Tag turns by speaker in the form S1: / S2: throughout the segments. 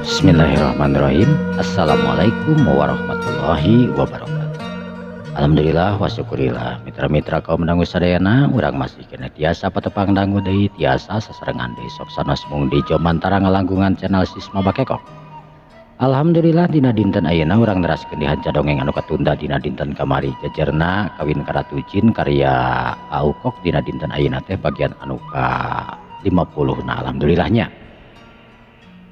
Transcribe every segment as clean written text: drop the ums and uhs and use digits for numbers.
S1: Bismillahirrahmanirrahim. Assalamualaikum warahmatullahi wabarakatuh. Alhamdulillah wa syukurillah. Mitra-mitra kaum dangu sadayana, urang masih keneh tiasa patepang dangu deui, tiasa sasarengan deui sok sanos mung di Jomantara ngalangkungan channel Sisma Bakekok. Alhamdulillah, dina dinten ayeuna urang neraskeun di hanca dongeng anu katunda dina dinten kamari, jejerna Kawin Karatu Jin karya Aukok. Dina dinten ayeuna teh bagian anu ka 50. Nah, alhamdulillahnya.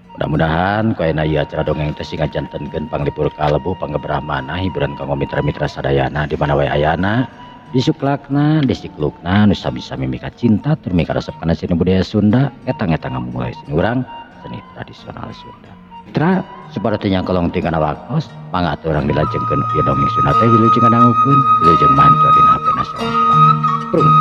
S1: Mudah-mudahan ku ayeuna ieu acara dongeng teh sing ngajantenkeun panglipur kalbu, panggebrah manah, hiburan kanggo mitra-mitra sadayana di mana wae ayana, disuklakna, disiklukna, nu sami-sami mika cinta tur mika resep kana seni budaya Sunda, etang-etang ngamumule seni urang, seni tradisional Sunda. Mitra, supaya teu nyangkolong teuing kana waktos, mangga atuh urang dilajengkeun ieu dongeng Sunda teh wilujeng ngadangukeun, wilujeng manco dina HP-na sorang-sorangan. Prung.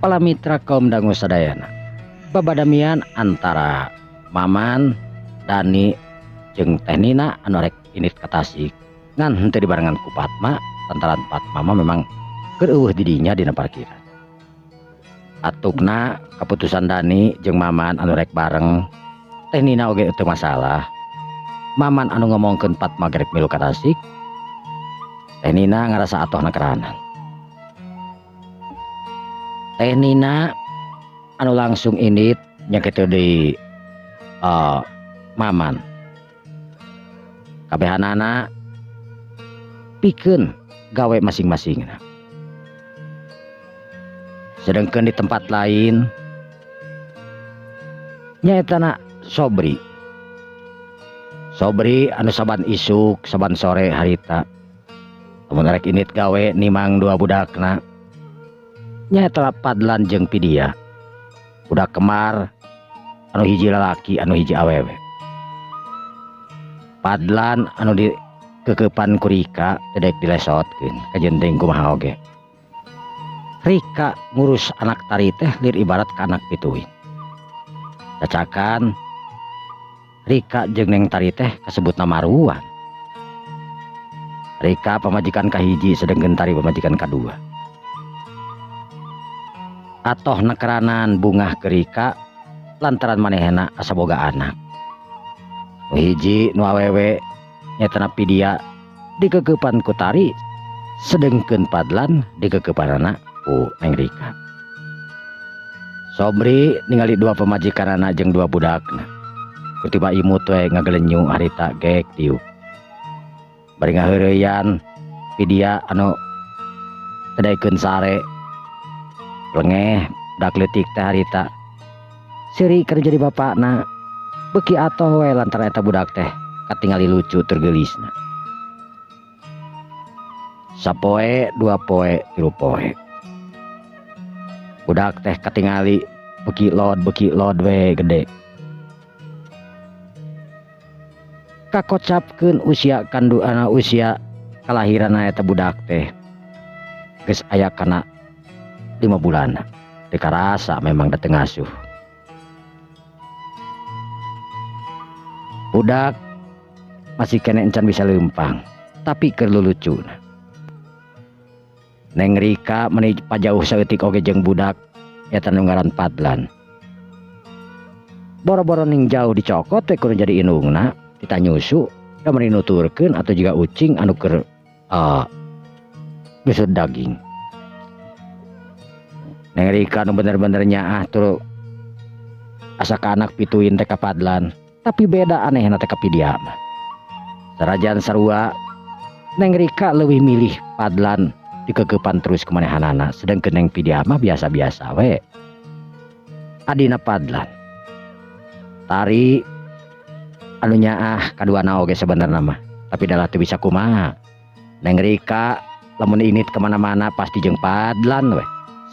S1: Para mitra kaum dangu sadayana, babadamian antara Maman, Dani jeung Teh Nina anu rek init ka Tasik ngan henteu dibarengan ku Fatma lantaran Fatma mah memang keur eueuh di dinya dina parkiran. Atukna keputusan Dani jeung Maman anu rek bareng, Teh Nina oge teu masalah. Maman anu ngomongkeun Fatma gerek milu ka Tasik, Teh Nina ngarasa atohna keranan. Teh Nina anu langsung indit nya kitu di Maman. Kabehanana pikeun gawe masing-masing. Sedangkan di tempat lain nyaetana Sobri. Sobri anu saban isuk saban sore harita lamun rek indit gawe nimang dua budakna, nyaeta Padlan jeung Pidia, budak kemar anu hiji lalaki anu hiji awewe. Padlan anu di kekepan ku Rika teu daek dilesotkeun kajenting kumaha oge. Rika ngurus anak tari teh lir ibarat ka anak pituin. Cacakan Rika jeung Neng Tari teh kasebutna maruan. Rika pamajikan kahiji sedengkeun Tari pamajikan kadua. Atoh nekeranan bungah ke Rika lantaran manehna asa boga anak. Nu hiji nu awewe nyaetana Pidia dikekepan ku Tari, sedengkeun Padlan dikekepanana ku Neng Rika. Sobri ningali dua pamajikanana jeung dua budakna. Kutiba imut we ngagelenyu harita gek diuk. Bari ngaheureyan Pidia anu teu daekeun sare. Lengeh budak leutik teh harita. Seuri keur jadi bapakna, beuki atoh we lantaran eta budak teh katingali lucu tur geulisna. Sapoe, dua poe, tilu poe. Budak teh katingali beuki lod we gede. Kakocapkeun usia kanduana usia kalahiranna eta budak teh geus aya kana 5 bulan. Teu karasa memang da teu ngasuh. Budak masih kene encan bisa leumpang, tapi keur lulucuna. Neng Rika meni pajauh saeutik oge jeung budak eta nu ngaran Padlan. Boro-boro ning jauh dicokot we kudu jadi indungna, kita nyusu, da meni nuturkeun atau juga ucing anu keur nyusut daging. Neng Rika nu bener-bener nyaah tur asa ka anak pituin teh ka Padlan. Tapi beda anehna teh ka Pidia mah. Sarajan sarua, Neng Rika leuwih milih Padlan dikekepan terus ku manehanana, sedangkan Neng Pidia mah biasa-biasa we. Adina Padlan. Tari anu nyaah kaduana oge sebenarna mah, tapi dalah teu bisa kumaha. Neng Rika lamun init kemana-mana pasti jeung Padlan we.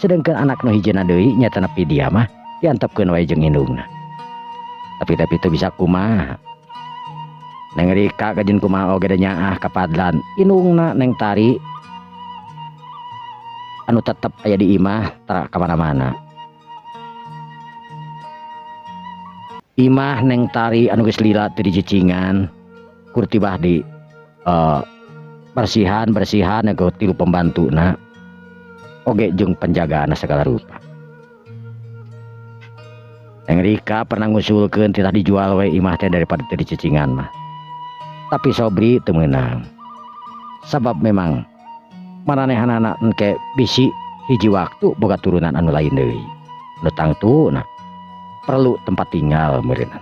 S1: Sedangkan anak nu hijina deui nyatana Pidia mah diantepkeun wae jeung indungna. Tapi teu bisa kumaha. Neng Rika kajeun kumaha oge da nyaah ka Padlan. Indungna Neng Tari anu tetep aya di imah tara ka mana-mana. Imah Neng Tari anu geus lila teu dicicingan kurtibah di bersihan-bersihan ku tilu pembantuna oge jeung penjagaana segala rupa. Neng Rika pernah ngusulkeun titah dijual we imah teh daripada teu dicicingan mah. Tapi Sobri teu meunang. Sabab memang maranehanana engke bisi hiji waktu boga turunan anu lain deui. Nu tangtuna perlu tempat tinggal meureunna.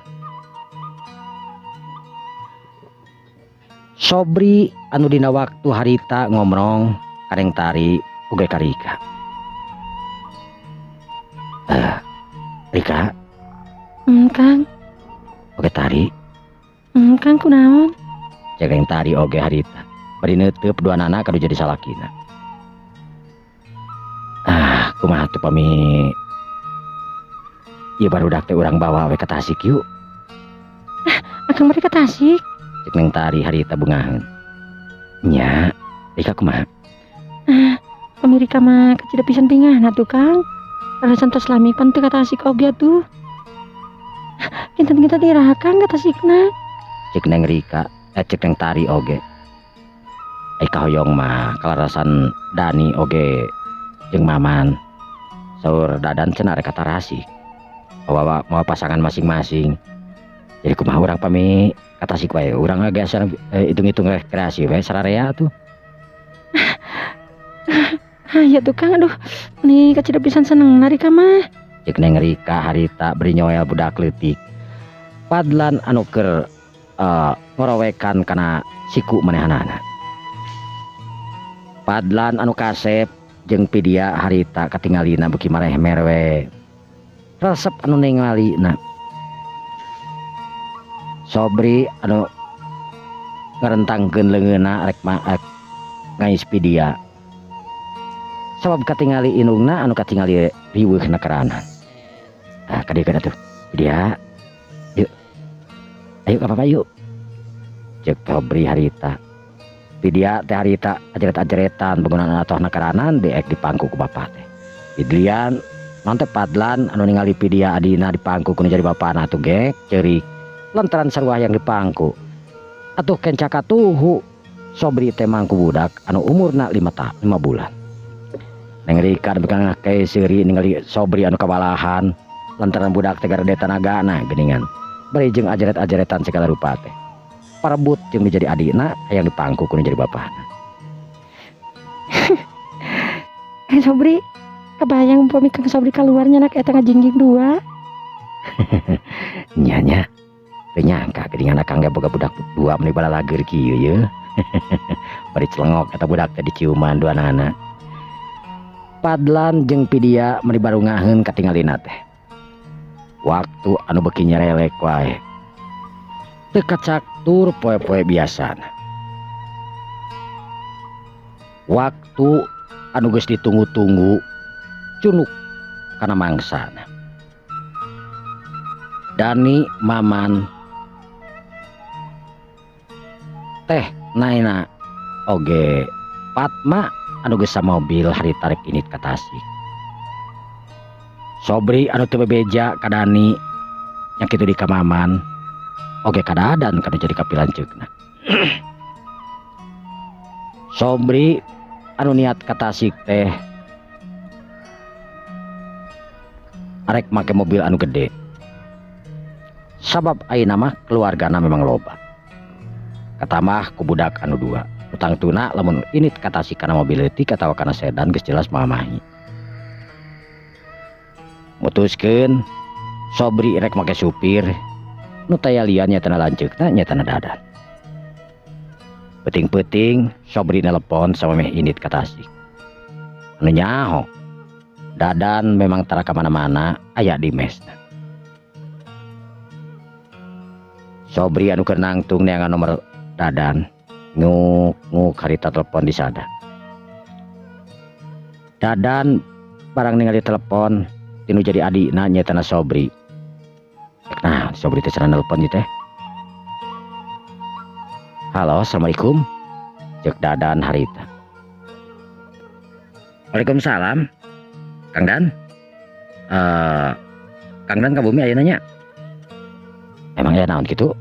S1: Sobri anu dina waktu harita ngomrong ka Neng Tari oge ka Rika. Rika?
S2: Kang.
S1: Oge Tari?
S2: Kang kunaon?
S1: Cek Neng Tari oge harita. Bari neuteub duanana kadu jadi salakina. Ah, kumaha tuh pami ieu barudak teh urang bawa we ka Tasik yuk.
S2: Ah, akang bari ka Tasik.
S1: Cek Neng Tari harita bungaheun. Nya, Rika kumaha?
S2: Ah, pami Rika mah kacida pisan bingahna tuh Kang. Rarasan tos lami pan teu ka Tasik oge atuh. Kinten-kinten iraha Kang ka Tasikna.
S1: Cek Neng Rika, cek Neng Tari oge. Ai kahoyong mah kalarasan Dani oge jeung Maman. Saur Dadan cenah rek ka Tarasik. Bawa mau pasangan masing-masing. Jadi kumaha urang pami ka Tasik wae. Urang ge asa hitung-hitung rekreasi we sararea tuh.
S2: Ah, ya tuh Kang, aduh. Nih kacida pisan seneng nari ka mah.
S1: Cek Neng Rika harita beri nyoel budak leutik. Padlan anu keur ngorowekan kana siku manehanana. Padlan anu kasep jeung Pidia harita katingalina beuki mareh merwe. Resep anu ningalina. Sobri anu ngarentangkeun leungeunna rek ngais Pidia. Sabab katingali indungna anu katingali riweuhna keranan. Ah, ka dieu kana tuh. Pidia. Yuk. Ayo ka papa yuk. Cek Sobri harita. Pidia teh harita ajaret-ajaretan bangunan atohna keranan deek dipangku ku bapa teh. Pidlian non teh Padlan anu ningali Pidia adina dipangku ku nu jadi bapana atuh gek ceurik. Lantaran sarua yang dipangku. Atuh kencaka tuhu Sobri teh mangku budak anu umurna 5 bulan. Neng Rika nepi ka ngake seuri ningali Sobri anu kabalahan lantaran budak teh garede tanagana geuningan. Bari jeung ajaret-ajaretan segala rupa teh. Parebut jeung nu jadi adina hayang dipangku ku nu jadi bapana.
S2: Kang Sobri, kebayang umpami Kang Sobri keluar nyanak eta ngajingjing dua.
S1: Nya nya. Teu nyangka geuningan akang ge boga budak dua meuni balalager kieu ye. Bari celengok eta budak teh diciuman duanana. Padlan jeung Pidia meuni barungaheun katingalina teh. Waktu anu beuki nyerelek wae. Teu kacaktur poe-poe biasana. Waktu anu geus ditunggu-tunggu cunuk kana mangsana. Dani Maman teh Naina oge Fatma anu geus samobil hari tarik init ka Tasik. Sobri anu teu bebeja ka Dani nya kitu di ka Maman oge ka Dadan kanu jadi kapilanceukna. Sobri anu niat ka Tasik teh arek make mobil anu gede. Sabab ayeuna mah keluargana memang loba. Katamah ku budak anu dua. Utang tuna lamun init ka Tasik kana mobil leutik atawa kana sedan geus jelas mamahi. Mutuskeun Sobri rek make supir Nu taya lian nyatana lanceukna nyatana Dadan. Peuting-peuting Sobri nelpon sama meh indit ka Tasik. Anu nyaho Dadan memang tara ka mana-mana aya di mesna. Sobri anu keur nangtung neangan nomor Dadan nguk nguk harita telepon di sada. Dadan barang ningali telepon tinu jadi adikna nyatana Sobri. Nah, Sobri teh cenah nelpon ieu teh. Halo, assalamualaikum. Ceuk Dadan harita. Waalaikumsalam. Kang Dan. Kang Dan ka bumi ayeuna nya? Emang aya naon kitu?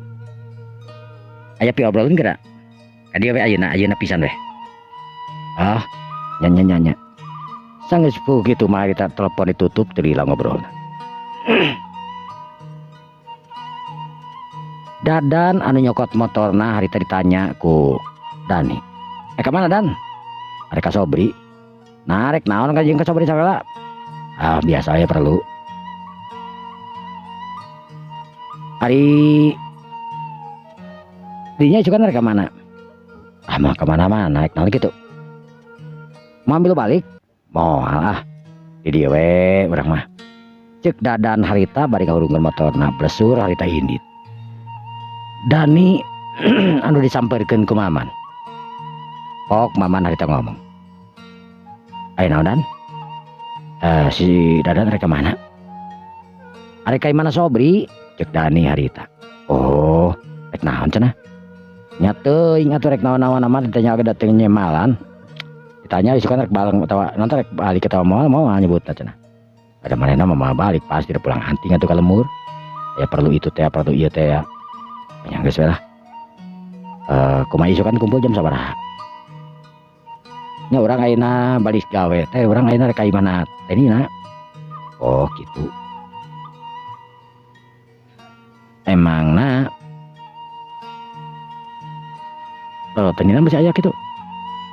S1: Aya piobrolan geura? Ka dieu we ayeuna, ayeuna pisan weh. Ah, nya nya nya nya. Sanggeus puguh kitu mah harita telepon ditutup teu lila ngobrolna. Dadan anu nyokot motorna harita ditanya ku Dani. Ka mana Dan? Arek ka Sobri. Nah, rek naon ka jeung ka Sobri sagala? Ah, biasa aya perlu. Ari dinya juga rek ka mana? Ah, mah ka mana-mana rek naon kitu. Mau ambil balik? Moal ah. Di dieu we urang mah. Ceuk Dadan harita bari ngahurungkeun motorna blesur harita indit. Dani anu disamperkeun ku Maman. Pok Maman harita ngomong. Aya naon Dan? Si Dadan rek ka mana? Arek ka imahna Sobri, ceuk Dani harita. Oh, rek naon cenah? Nya teuing atuh rek naon-naon mah ditanya ge dateng nyemalan. Ditanya isukan rek bareng atawa nanti rek balik atawa moal moal nyebutna cenah. Ada manehna mah moal balik pasti udah pulang anting atuh ka lembur. Ya perlu itu teh, perlu ieu teh ya. Nya geus we lah. Kumaha isukan kumpul jam sabaraha? Nya urang ayeuna balik gawe teh urang ayeuna rek ka imahna teh Nina. Oh gitu. Emangna oh, teh Nina masih aya kitu?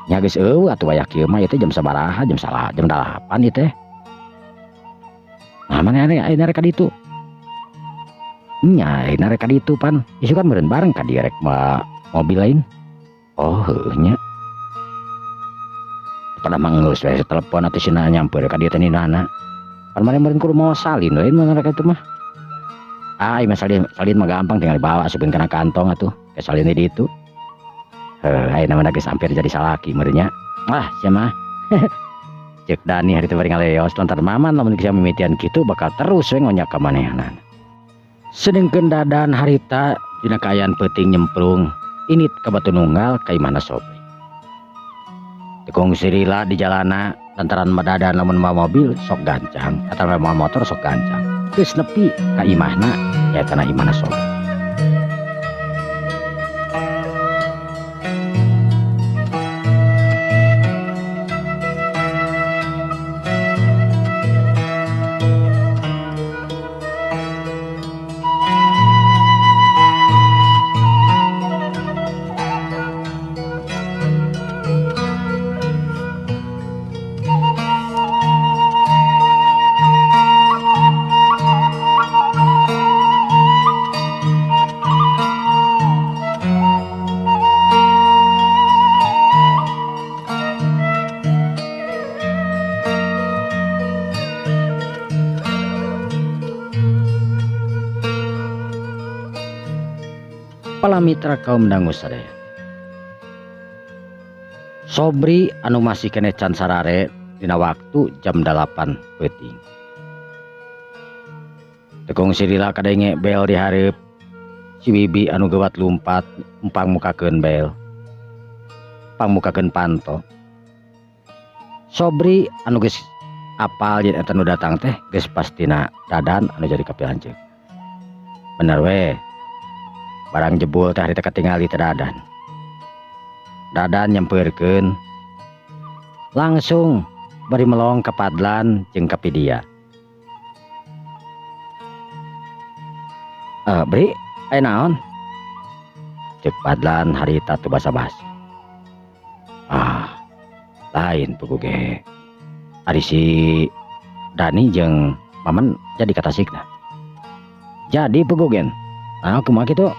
S1: Nya geus eueuh atuh aya kieu mah ieu teh jam sabaraha? Jam salah, jam 8 ieu teh. Nah, mana ayeuna rek ka ditu? Nya ayeuna rek ka ditu pan. Isukan meureun bareng ka dieu rek mobil lain. Oh, heueuh nya. Pada manggeus we telepon atuh cenah nyamper ka dieu teh Ninana. Pan mane meureun kudu mau salin lain mun rek itu mah. Ah, ieu mah salin, salin mah gampang tinggal dibawa asupkeun kana kantong atuh. Ke salin di ditu. Heuh, ayeuna mah geus hampir jadi salaki meureun nya. Wah, sia mah. Ceuk Dani hari teh bari ngaleos lantaran Maman lamun geus mimitian kitu bakal terus we ngonyak ka manehna. Sedengkeun Dadan harita dina kaayaan peuting nyemplung init ka Batu Nunggal ka imahna Sobri. Tekung sirila di jalana lantaran Dadan lamun mawa mobil sok gancang atawa mawa motor sok gancang. Geus nepi ka imahna nyaeta na imahna Sobri. Pala mitra kaum dangu sadaya. Sobri anu masih kene can sarare dina waktu jam 8 peuting. Tekung sirila kadenge bel di hareup. Si Bibi anu geuwat lumpat empang mukakeun bel. Pangmukakeun panto. Sobri anu geus apal yen eta nu datang teh geus pastina Dadan anu jadi kapilanceuk. Bener we. Barang jebul teh harita katingali teh Dadan. Dadan nyampeurkeun langsung bari melong ka Padlan jeung ka Pidia. Bri, aya naon? Ceuk Padlan harita teu basa-basi. Ah, lain puguh ge. Ari si Dani jeung Maman jadi ka Tasikna. Jadi puguh gen. Ah, kumaha kitu?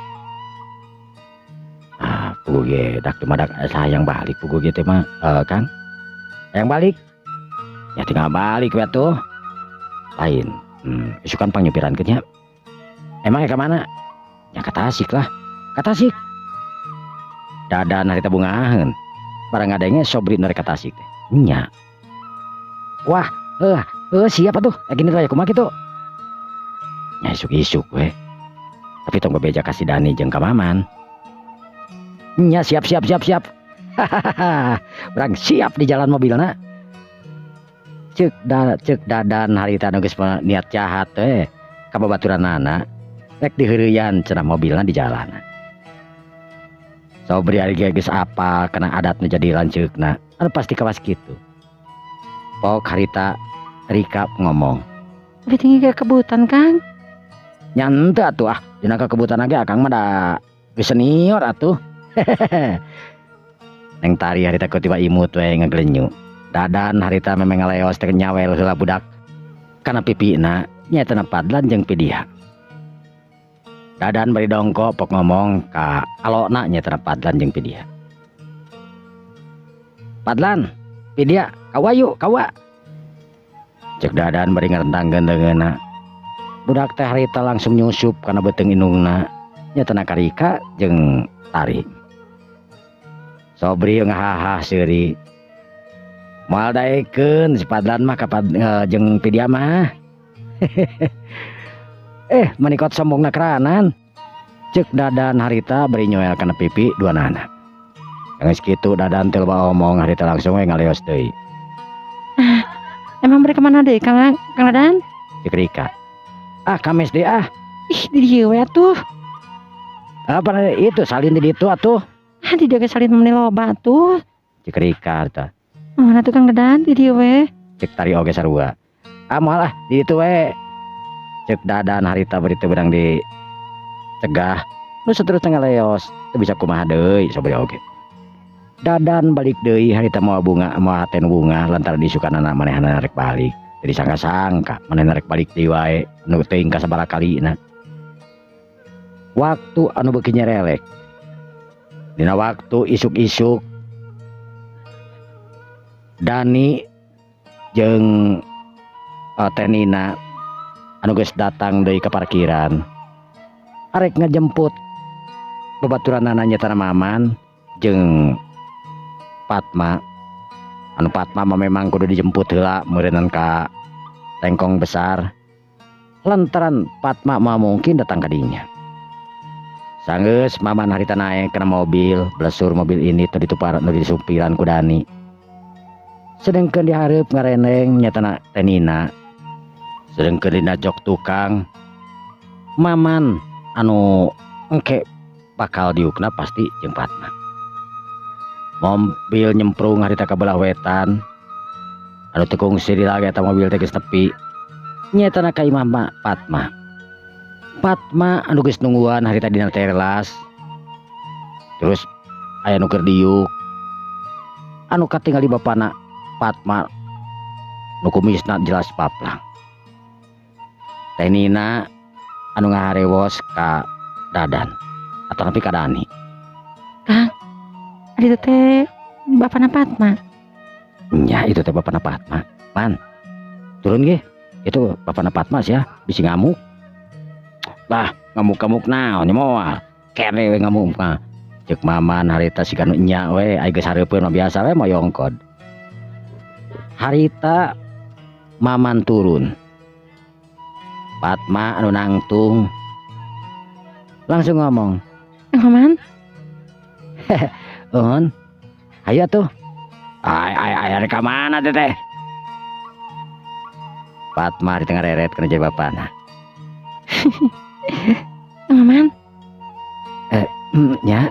S1: Ah, puguh ge dak dumadak sayang balik puguh ge teh mah, Kang. Hayang balik. Ya tinggal balik we atuh. Lain, isukan pangnyupiran nya. Emangnya ka mana? Ya ka Tasik lah. Ka Tasik. Dadan harita bungaheun. Barang ngadenge Sobri nu rek ka Tasik teh. Nya. Wah, heuh, heuh siap atuh. Gini teh kumaha kitu? Nya isuk-isuk we. Tapi tong bebeja ka si Dani jeung ka Maman. Nya siap siap siap siap. Hahaha. Urang siap di jalan mobilna. Cek Dadan harita nu geus niat jahat teh ka babaturanana rek diheureuyaan cenah mobilna di jalan. Sobri ari ge geus apal kana adat nu jadi lanceukna. Anu pasti kawas kitu. Pok harita Rika ngomong.
S2: Abi tinggi ke kebutan, Kang.
S1: Nya henteu atuh ah, dina kekebutan ge akang mah da geus senior atuh. Neng Tari harita ku tiba imut we ngaglenyu. Dadan harita memang ngaleos teh nyawel heula budak kana pipina nyaeta Padlan jeung Pidia. Dadan bari dongko pok ngomong ka alona nyaeta Padlan jeung Pidia. Padlan, Pidia, kawa yuk, kawa. Cek Dadan bari ngarentangkeun leungeunna. Budak teh harita langsung nyusup kana beuteung indungna nyaeta Karika jeung Tari. Sobri ngahaha seuri. Moal daekeun si Padlan mah ka jeung Pidia mah. Manikot sombongna keranan. Cek Dadan harita bari nyoel kana pipi duanana. Geus kitu Dadan teh loba omong harita langsung we ngaleos deui.
S2: Ah, emang mereka mana deui Kang, Kang Dadan?
S1: Cek Rika. Ah, kames deui ah.
S2: Ih, di dieu we atuh.
S1: Apa itu salin di ditu atuh?
S2: Ah, di dieu ge salin meni loba atuh.
S1: Cek Rika harita.
S2: Mana tuh Kang Dadan di dieu we?
S1: Cek Tari oge sarua. Ah, moal ah di ditu we. Cek Dadan harita bari teu beunang dicegah. Nu saterusna ngaleos, teu bisa kumaha deui Sobri oge. Dadan balik deui harita moal bunga moal haten bunga lantaran isukanana manehna rek balik. Jadi sangka-sangka manehna rek balik deui wae nu teuing ka sabaraha kalina. Waktu anu beuki nyerelek. Dina waktu isuk-isuk Dani jeung Teh Nina anu geus datang deui ka parkiran arek ngajemput babaturanana nyaeta Maman jeung Fatma. Anu Fatma mah memang kudu dijemput heula meureunnan ka Lengkong Besar lantaran Fatma mah mungkin datang ka dinya. Sanggeus Maman harita naek kana mobil, blesur mobil ini teu ditupar nu disumpiran ku Dani. Sedengkeun dihareup ngareneng nyaeta Teh Nina. Sedengkeun dina jok tukang Maman anu engke bakal diukna pasti jeung Fatma. Mobil nyemprung harita ka belah wetan. Anu teu kungsi lagi eta mobil teh geus nepi. Nyaeta ka imah Fatma. Fatma anu geus nungguan harita dina teras. Terus aya nu keur diuk. Anu katingali bapana Fatma nu kumisna jelas paplang. Teh Nina anu ngaharewos ka Dadan atau nepi ka Dani.
S2: Kang, ari teh bapana Fatma.
S1: Nya itu teh bapana Fatma. Man, turun ge. Itu bapana Fatma sih ya, bisi ngamuk. Lah, ngamuk-ngamuk naon nya moal. Kene we ngamuk mah. Cek Maman harita siga nu nya we, ai geus hareupeun mah biasa we moyongkod. Harita Maman turun. Fatma anu nangtung langsung ngomong.
S2: Maman?
S1: Uhun. Hayu atuh. Ai ai ai rek ka mana teh teh? Fatma di tengah reret kana jadi bapana.
S2: Maman?
S1: Nya.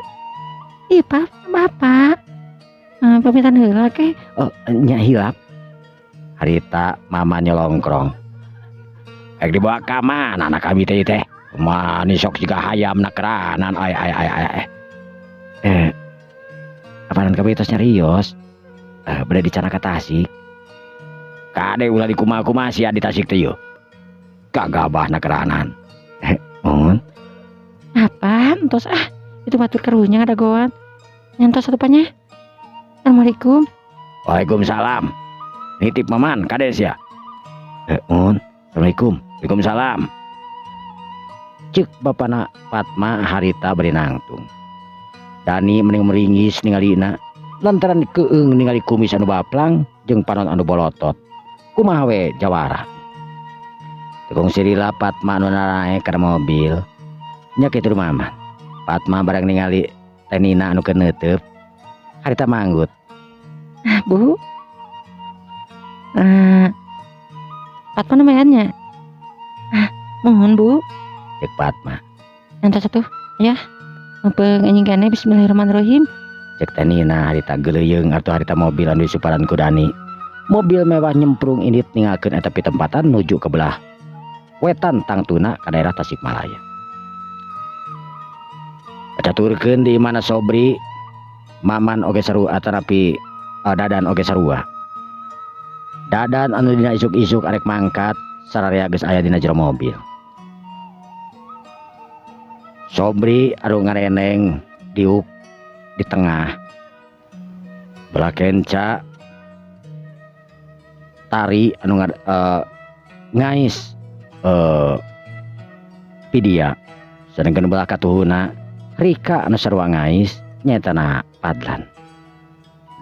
S2: Ih, Pak, bapak. Pamitan heula ke.
S1: Oh, nya hilap. Harita Mama nyelongkrong. Rek dibawa ka mana anak kami teh teh? Mani sok jiga hayam na keranan ai ai ai ai. Apaan kami tos nyarios? Bade dicandak ka Tasik. Kade ulah dikumaha-kumaha sia di Tasik teh yeuh. Gagabah na keranan. Mohon.
S2: Apa entos ah, itu batur karunya ngadagoan. Nyantos rupanya. Assalamualaikum.
S1: Waalaikumsalam. Nitip Maman kades ya. Mun. Assalamualaikum. Waalaikumsalam. Cek bapana Fatma harita bari nangtung. Dani mending meringis ningalina lantaran keung ningali kumis anu baplang jeung panon anu bolotot. Kumaha we jawara. Tekung sirila Fatma anu naraek kana mobil. Nya kitu Maman. Fatma barang ningali Teh Nina anu keur neuteup. Harita manggut.
S2: Ah, Bu. Fatma lumayannya. Ah, mohon Bu.
S1: Cek Fatma.
S2: Yang satu, ya. Mumpung anjing kene bismillahirrahmanirrahim.
S1: Cek Teh Nina harita geuleuyeung atau harita mobil anu disuparan ku Dani. Mobil mewah nyemprung indit ninggalkeun eta pitempatan nuju ke belah wetan tangtuna ka daerah Tasikmalaya. Caturkeun di mana Sobri, Maman oge seru atanapi Dadan oge sarua. Dadan anu dina isuk-isuk arek mangkat sararea geus aya dina jero mobil. Sobri anu ngareneng diuk di tengah. Belah kenca Tari anu ngais Pidia. Sedangkan belah katuhuna Rika anu sarua ngais nyaetana Padlan.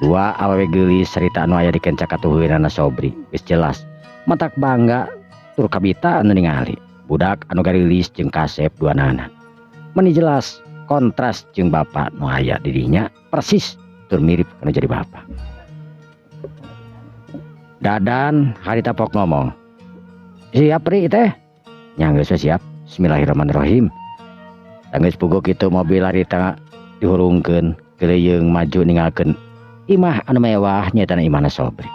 S1: Dua awewe geulis cerita anu aya di kenca katuhueunana Sobri geus jelas matak bangga tur kabita anu ningali budak anu garilis jeung kasep duanana. Meni jelas kontras jeung bapa nu aya di dinya persis tur mirip kanu jadi bapa. Dadan harita pok ngomong. Siap ri teh? Nya geus siap. Bismillahirrahmanirrahim. Geus puguh kitu mobil harita dihurungkeun geuleuyeng maju ninggalkeun imah anu mewah nyaetana imahna Sobri.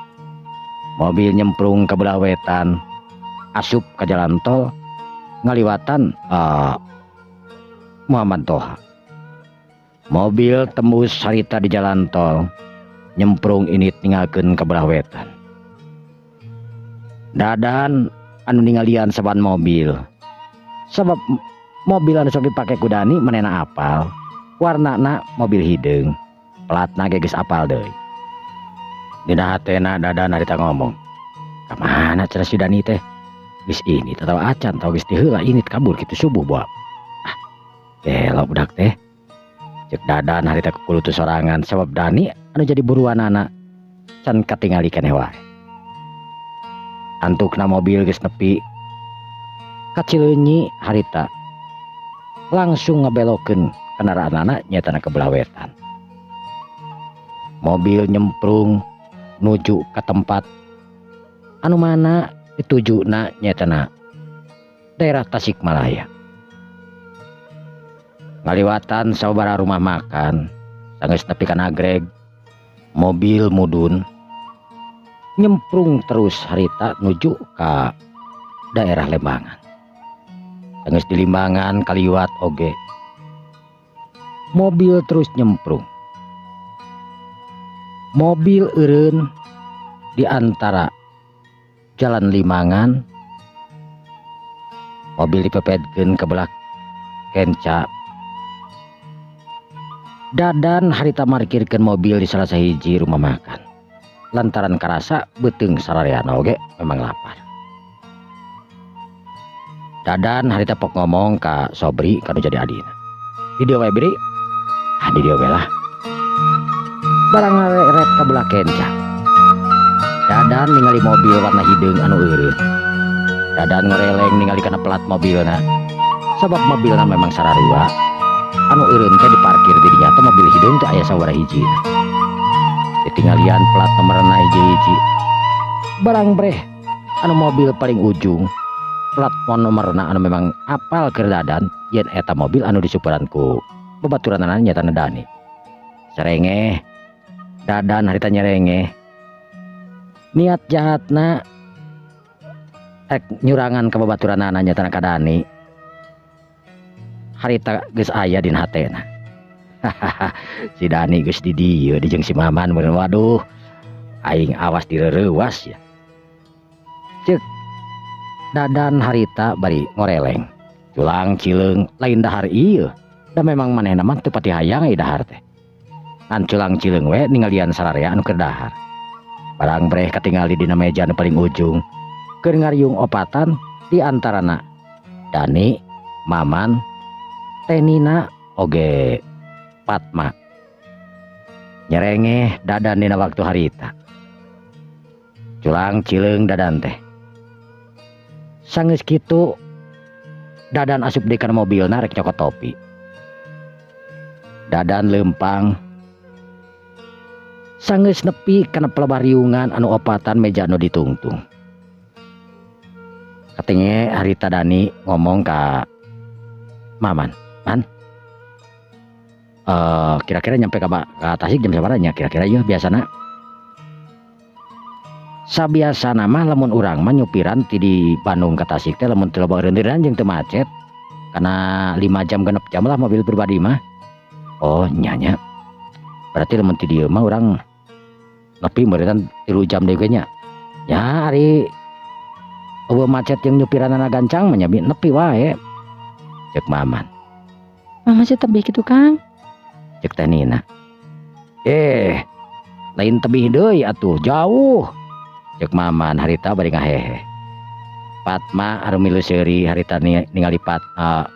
S1: Mobil nyemprung ka belah wetan asup ka jalan tol ngaliwatan Muhammad Toha. Mobil tembus harita di jalan tol nyemprung ini ninggalkeun ka belah wetan. Dadan anu ningalian saban mobil. Sebab mobil anu sok dipake ku Dani manehna apal. Warnana mobil hideung. Pelatna ge geus apal deui. Dina hatena Dadan harita ngomong. Ka mana cenah si Dani teh? Geus ini tatawa acan tahu geus ti heula ini kabur kitu subuh bawa. Ah, gelo budak teh. Cek Dadan harita kukulutu sorangan sebab Dani anu jadi buruanana can katingali keneh wae. Antukna mobil geus nepi ka Cileunyi harita langsung ngabelokeun kendaraanana nyaetana ke belah wetan. Mobil nyemprung nuju ka tempat anu mana ditujuna nyaetana daerah Tasikmalaya. Ngaliwatan sababaraha rumah makan sanggeus nepi ka Nagreg, mobil mudun nyemprung terus harita nuju ka daerah Lembangan. Sanggeus di Limbangan kaliwat oge mobil terus nyemprung. Mobil eureun di antara jalan Limangan, mobil dipepetkeun ke belah kenca. Dadan harita markirkeun mobil di salah sahiji rumah makan. Lantaran karasa beuteung sarareana oge memang lapar. Dadan harita pok ngomong ka Sobri kanu jadi adina. Di dieu wae Bri. Ah di dieu we lah. Barang ngareret ka belah kenca. Dadan ningali mobil warna hideung anu eureun. Dadan ngereleng ningali kana pelat mobilna. Sabab mobilna memang sararua. Anu eureun teh diparkir di dinya teh mobil hideung teh aya sabaraha hiji. Ditinggalian plat nomorna hiji-hiji. Barang breh anu mobil paling ujung plat nomorna anu memang apal keur Dadan yen eta mobil anu disuparan ku babaturanana nyaetana Dani. Serengeh Dadan harita nyerengeh. Niat jahatna rek nyurangan ka babaturanana nyaetana ka Dani. Harita geus aya dina hatena. Si Dani geus di dieu di jeung si Maman meureun waduh aing awas direurewas ya. Cek Dadan harita bari ngoreleng. Culang cileung lain dahar ieu. Da memang manehna mah teu pati hayang ai dahar teh. Ngan culang cileung we ningalian sararea anu keur dahar. Barang breh katingali dina meja nu paling ujung. Keur ngariung opatan di antarana Dani, Maman, Teh Nina, oge Fatma. Nyerengeh Dadan dina waktu harita. Culang cileung Dadan teh. Sanggeus kitu Dadan asup deui kana mobilna rek nyokot topi. Dadan leumpang. Sanggeus nepi kana pelebah riungan anu opatan meja anu ditungtung. Katenge harita Dani ngomong ka Maman, "Man, kira-kira nyampe ka Tasik jam sabaraha nya kira-kira ieu biasana?" Sabiasana mah lamun urang mah nyupiran ti di Bandung ka Tasik teh lamun teu loba eureun-eureun jeung teu macet kana 5 jam 6 jam lah mobil pribadi mah. Oh nya nya. Berarti lamun ti dieu mah urang nepi meureun 3 jam deui ge nya. Ya ari eueuh macet jeung nyupiranana gancang mah nya nepi wae. Cek Maman.
S2: Mama sih tebih kitu Kang.
S1: Cek Teh Nina. Lain tebih deui atuh jauh. Cek Maman harita bari ngahehe. Fatma anu milu seuri harita ningali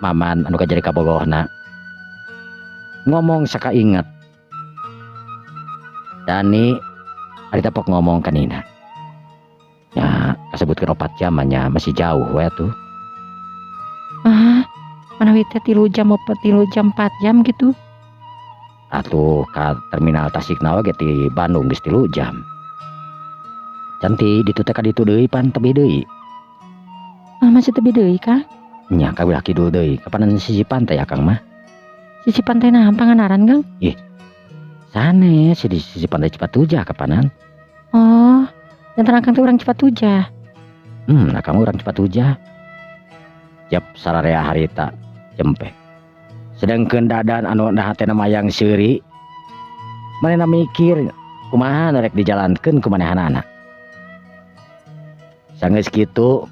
S1: Maman anu kajadi kabogohna. Ngomong sakainget. Dani harita pok ngomong ka Nina. Ya kasebutkeun 4 jam nya masih jauh we atuh.
S2: Ah, manawi teh 3 jam opat, 3 jam 4 jam gitu.
S1: Atuh ka terminal Tasikna we ge ti Bandung geus 3 jam. Cantik ditu teh ka ditu deui pan tebih deui.
S2: Ah, masih tebih deui Kang?
S1: Nya ka wilayah kidul deui. Kapanan sisi pantai Akang mah?
S2: Sisi pantai naon Pangandaran Kang?
S1: Ih. Sanes di sisi pantai Cipatujah kapanan.
S2: Oh, jantan Akang teh urang Cipatujah.
S1: Akang urang Cipatujah. Jep sararea harita jempe. Sedangkeun Dadan anu hatena mayang seuri, manehna mikir kumaha nu rek dijalankeun ku manehanana. Sanggeus kitu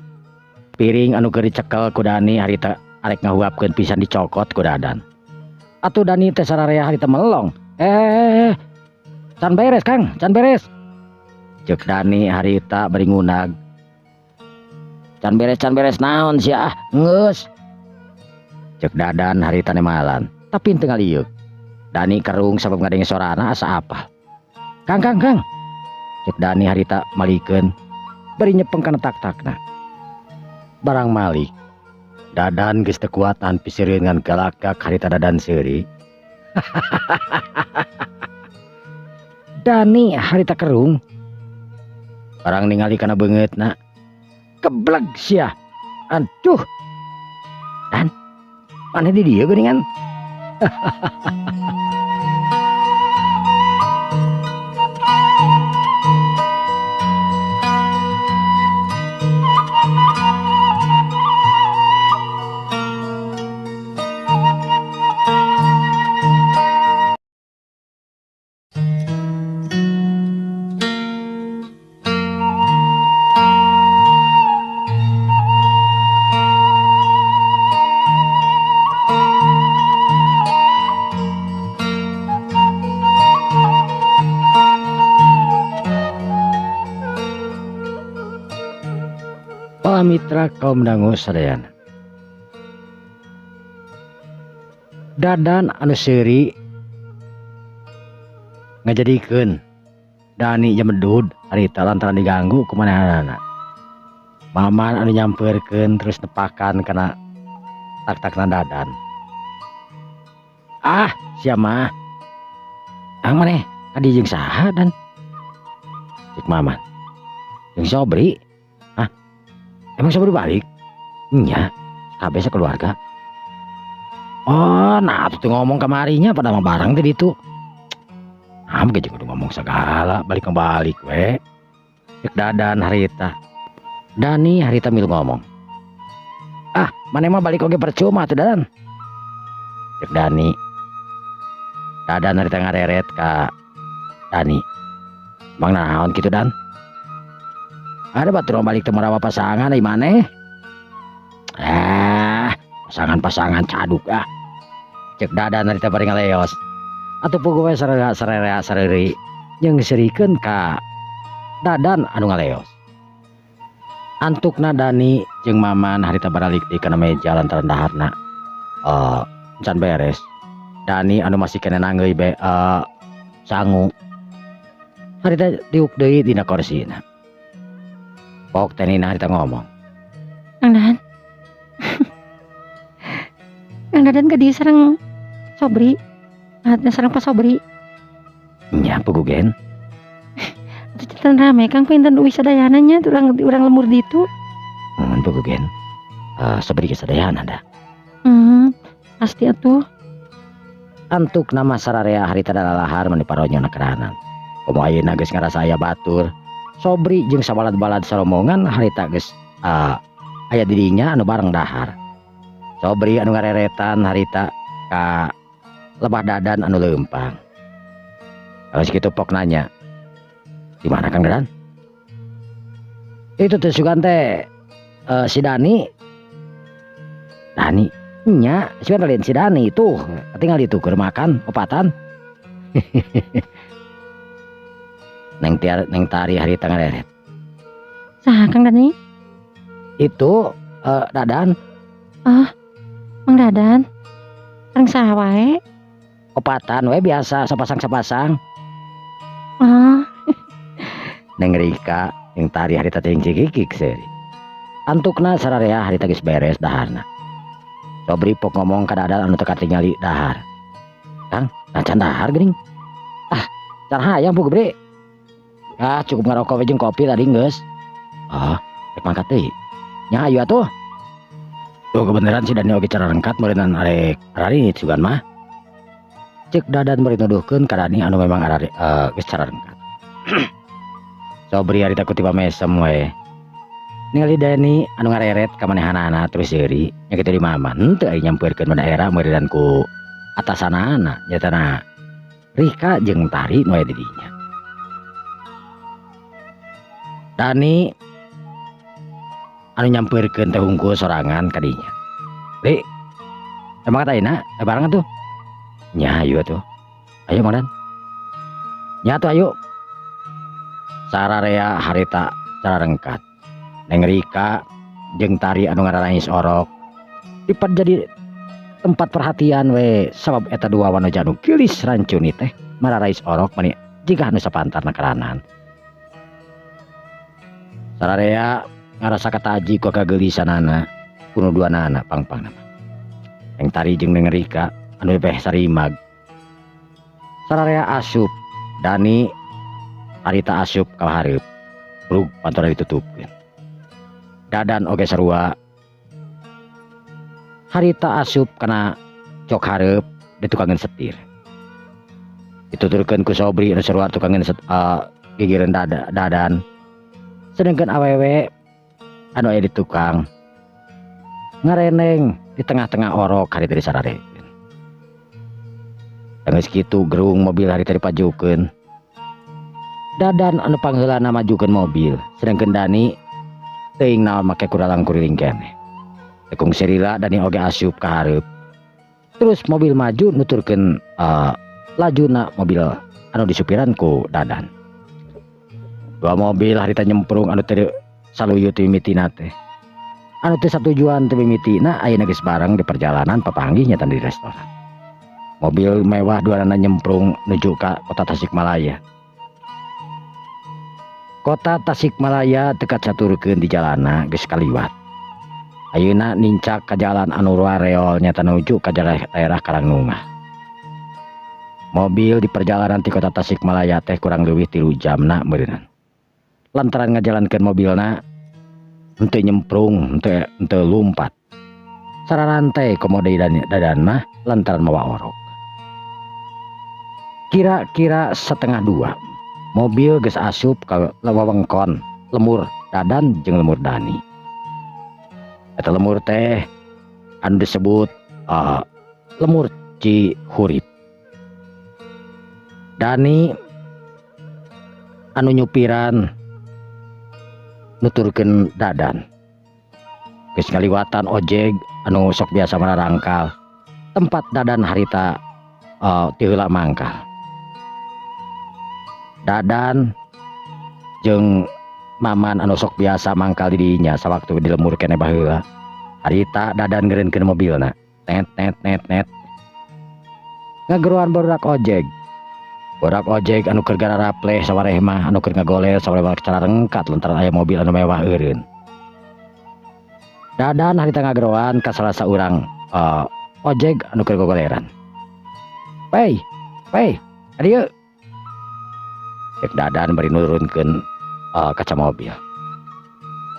S1: piring anu keur dicekel ku Dani harita arek ngahuapkeun pisan dicokot ku Dadan. Atuh Dani teh sararea harita melong. Can beres Kang, can beres. Ceuk Dani harita bari ngunag. Can beres, can beres naon sia ah, geus. Ceuk Dadan harita nemalan, tapi teu ngalieu. Dani kerung sabab ngadenge sorana asa apal. Kang, Kang, Kang. Ceuk Dani harita malikeun bari nyepeng kana tak-takna. Barang malik Dadan geus teu kuat tahan piseurieun ngan galakak harita Dadan seuri. Dani harita kerung. Barang ningali kana beungeutna. Kebleg sia. Aduh. Dan maneh di dieu geuningan. Mitra kaum dangu sadayana. Dadan anu seuri ngajadikeun Dani jemedud harita lantaran diganggu ku manehanana. Maman anu nyampeurkeun terus nepakan kana tak-takna Dadan. Ah, sia mah. Ang maneh adi jeung saha Dan? Cek Maman. Jeung Sobri. Hah? Emang Sobri balik? Nya, kabeh sakeluarga. Oh, nah tuh ngomong kamarinya pada mah barang teh ditu. Ah, ge jeung kudu ngomong segala, balik kembali we. Cek Dadan harita. Dani harita milu ngomong. Ah, maneh mah balik oge percuma tuh Dadan. Cek Dani. Dadan harita ngareret ka Dani. Bang naon kitu Dan? Ada batur balik teu marawa pasangan ai maneh. Ah, Pasangan-pasangan caduk ah. Cek Dadan harita bari ngaleos. Atuh puguh we sararea sareuri jeung serikeun ka Dadan anu ngaleos. Antukna Dani jeung Maman harita baralik deui kana meja lantaran daharna can beres. Dani anu masih keneh nanggeuy be sangu harita diuk deui dina korsina. Pok teh Nina harita ngomong.
S2: Kang Dan. Kang Dadan ka dieu sareng Sobri. Sareng Pak Sobri.
S1: Nya puguh gen.
S2: Atuh cinten rame Kang pinten uih sadayana nya urang lemur ditu.
S1: Mun puguh gen. Sobri ge sadayana da.
S2: Pasti atuh.
S1: Antuk nama sararea harita dalalahar mani paronyona keranan. Komo ayeuna geus ngarasa aya batur. Sobri jeung sabalad-balad saromongan harita geus aya di dinya anu bareng dahar. Sobri anu ngareretan harita ka lebah Dadan anu leumpang. Kalau segitu pok nanya, di mana Kang Dadan? Itu teh sugan teh si Dani. Dani, nya, sugan lain si Dani tuh, tinggal itu keur makan opatan. Neng tiar, neng tari harita ngareret.
S2: Saha Kang Dani?
S1: Itu Dadan.
S2: Ah, Mang Dadan. Sareng saha wae?
S1: Opatan we biasa sapasang-sapasang.
S2: Ah.
S1: Neng Rika yang tari harita teh cikikik seuri. Antukna sararea harita geus beres daharna. Sobri pok ngomong ka Dadan anu teu katingali dahar. Kang, nah can dahar geuning. Ah, can hayang puguh bre. Ah, cukup ngarokok we jeung kopi tadi geus. Ah, rek mangkat deui. Nya ayo atuh. Tuh kebenaran si Dani oge cara rengkat meureunnan arek ararit sugan mah. Cek Dadan bari nuduhkeun ka Dani anu memang arari geus cara rengkat. Sobri harita ku tiba mesem we. Ningali Dani anu ngareret ka manehanana terus seuri nya kitu di Maman henteu aya nyampeurkeun mah daerah meureunnan ku atasanana nyatana Rika jeung Tari nu aya di dinya. Dani anu nyampeurkeun teh hungkul sorangan ka dinya. Ri, emang kata ayeuna bareng atuh? Nya ayo atuh. Ayo Mang Dan. Nya atuh ayo. Sararea harita cara rengkat. Neng Rika jeung Tari anu ngararangis orok dipat jadi tempat perhatian we sabab eta dua wanoja anu geulis rancuni teh mararais orok mani jiga anu sapantarna keranan. Sararea ngarasa kataji ku kageulisanana kuno duanana pangpangna mah. Neng Tari jeung Neng Rika anu beh sarimag. Sararea asup Dani harita asup ka hareup. Brug pantona ditutupkeun. Dadan oge sarua. Harita asup kana jok hareup ditukangeun setir. Dituturkeun ku Sobri anu sarua tukangeun gigireun Dadan. Sedangkan awewe anu aya di tukang ngareneng di tengah-tengah orok harita disararekeun. Geus kitu gerung mobil harita dipajukeun. Dadan anu pangheulana majukeun mobil, sedangkan Dani teuing naon make kuralang kuriling keneh. Tekung serila Dani oge asup ka hareup. Terus mobil maju nuturkeun lajuna mobil anu disupiran ku Dadan. Dua mobil harita nyemprung anu teu saluyu ti mimitina teh. Anu teu satujuan teu mimitina ayeuna geus bareng di perjalanan papanggih nyata di restoran. Mobil mewah duanana nyemprung nuju ka kota Tasikmalaya. Kota Tasikmalaya dekat saturkeun di jalana geus kaliwat. Ayeuna nincak ka jalan anu reol nyata nuju ka daerah Karangnunggal. Mobil di perjalanan ti kota Tasikmalaya teh kurang leuwih 3 jamna meureunnan. Lantaran ngajalankeun mobilna henteu nyemprung, henteu lumpat. Sararantai komo deui Dadan mah lantaran mawa orok. Kira-kira 1:30 mobil geus asup ka wewengkon lemur Dadan jeung lemur Dani. Eta lemur teh anu disebut lemur Cihurip. Dani anu nyupiran nuturkeun Dadan. Geus ngaliwatan ojek Anu sok biasa mararangkal tempat Dadan harita ti heula mangkal. Dadan jeung Maman anu sok biasa mangkal di dinya sawaktu di lembur keneh baheula. Harita Dadan ngeureunkeun mobilna. Net net net net. Ngageroan barudak ojek. Barudak ojek anu keur gararapleh sawareh mah, anu keur ngagoler sawareh mah cararengkat lantaran aya mobil anu mewah eureun. Dadan harita ngageroan ka salah saurang ojek anu keur gogoleran. "Wey, wey, ka dieu." Cek Dadan bari nurunkeun kaca mobil.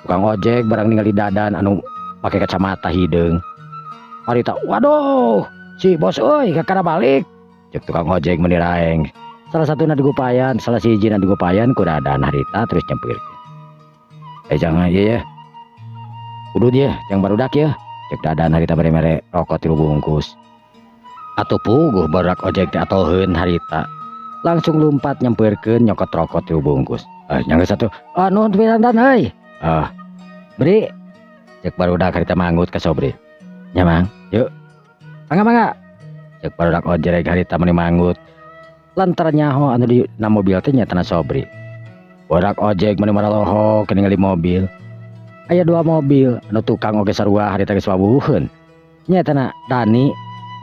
S1: Tukang ojek barang ningali Dadan anu make kacamata hideung. Harita, "Waduh, si bos euy, kakara balik." Cek tukang ojek meuni raeng. Salah satuna digupayan, salah sahijina digupayan ku Dadan harita terus nyampeurkeun. "Eh, jangan ieu ya. Udud ya, jang barudak ya." Cek Dadan harita bari mere rokok 3 bungkus. Atuh puguh barudak ojek teh atoheun harita. Langsung lumpat nyampeurkeun nyokot rokok 3 bungkus. "Ah, nyangga satu. Ah, nuhun pisan Dan euy. Ah, beri." Cek barudak harita manggut ka Sobri. "Nya Mang, yuk. Mangga mangga." Cek barudak ojek harita meuni manggut. Lantaran nyaho anu di na mobil teh nyatana Sobri. Barudak ojek meuni maralohok ningali mobil. Aya 2 mobil anu tukang oge sarua harita geus wawuheun. Nyatana Dani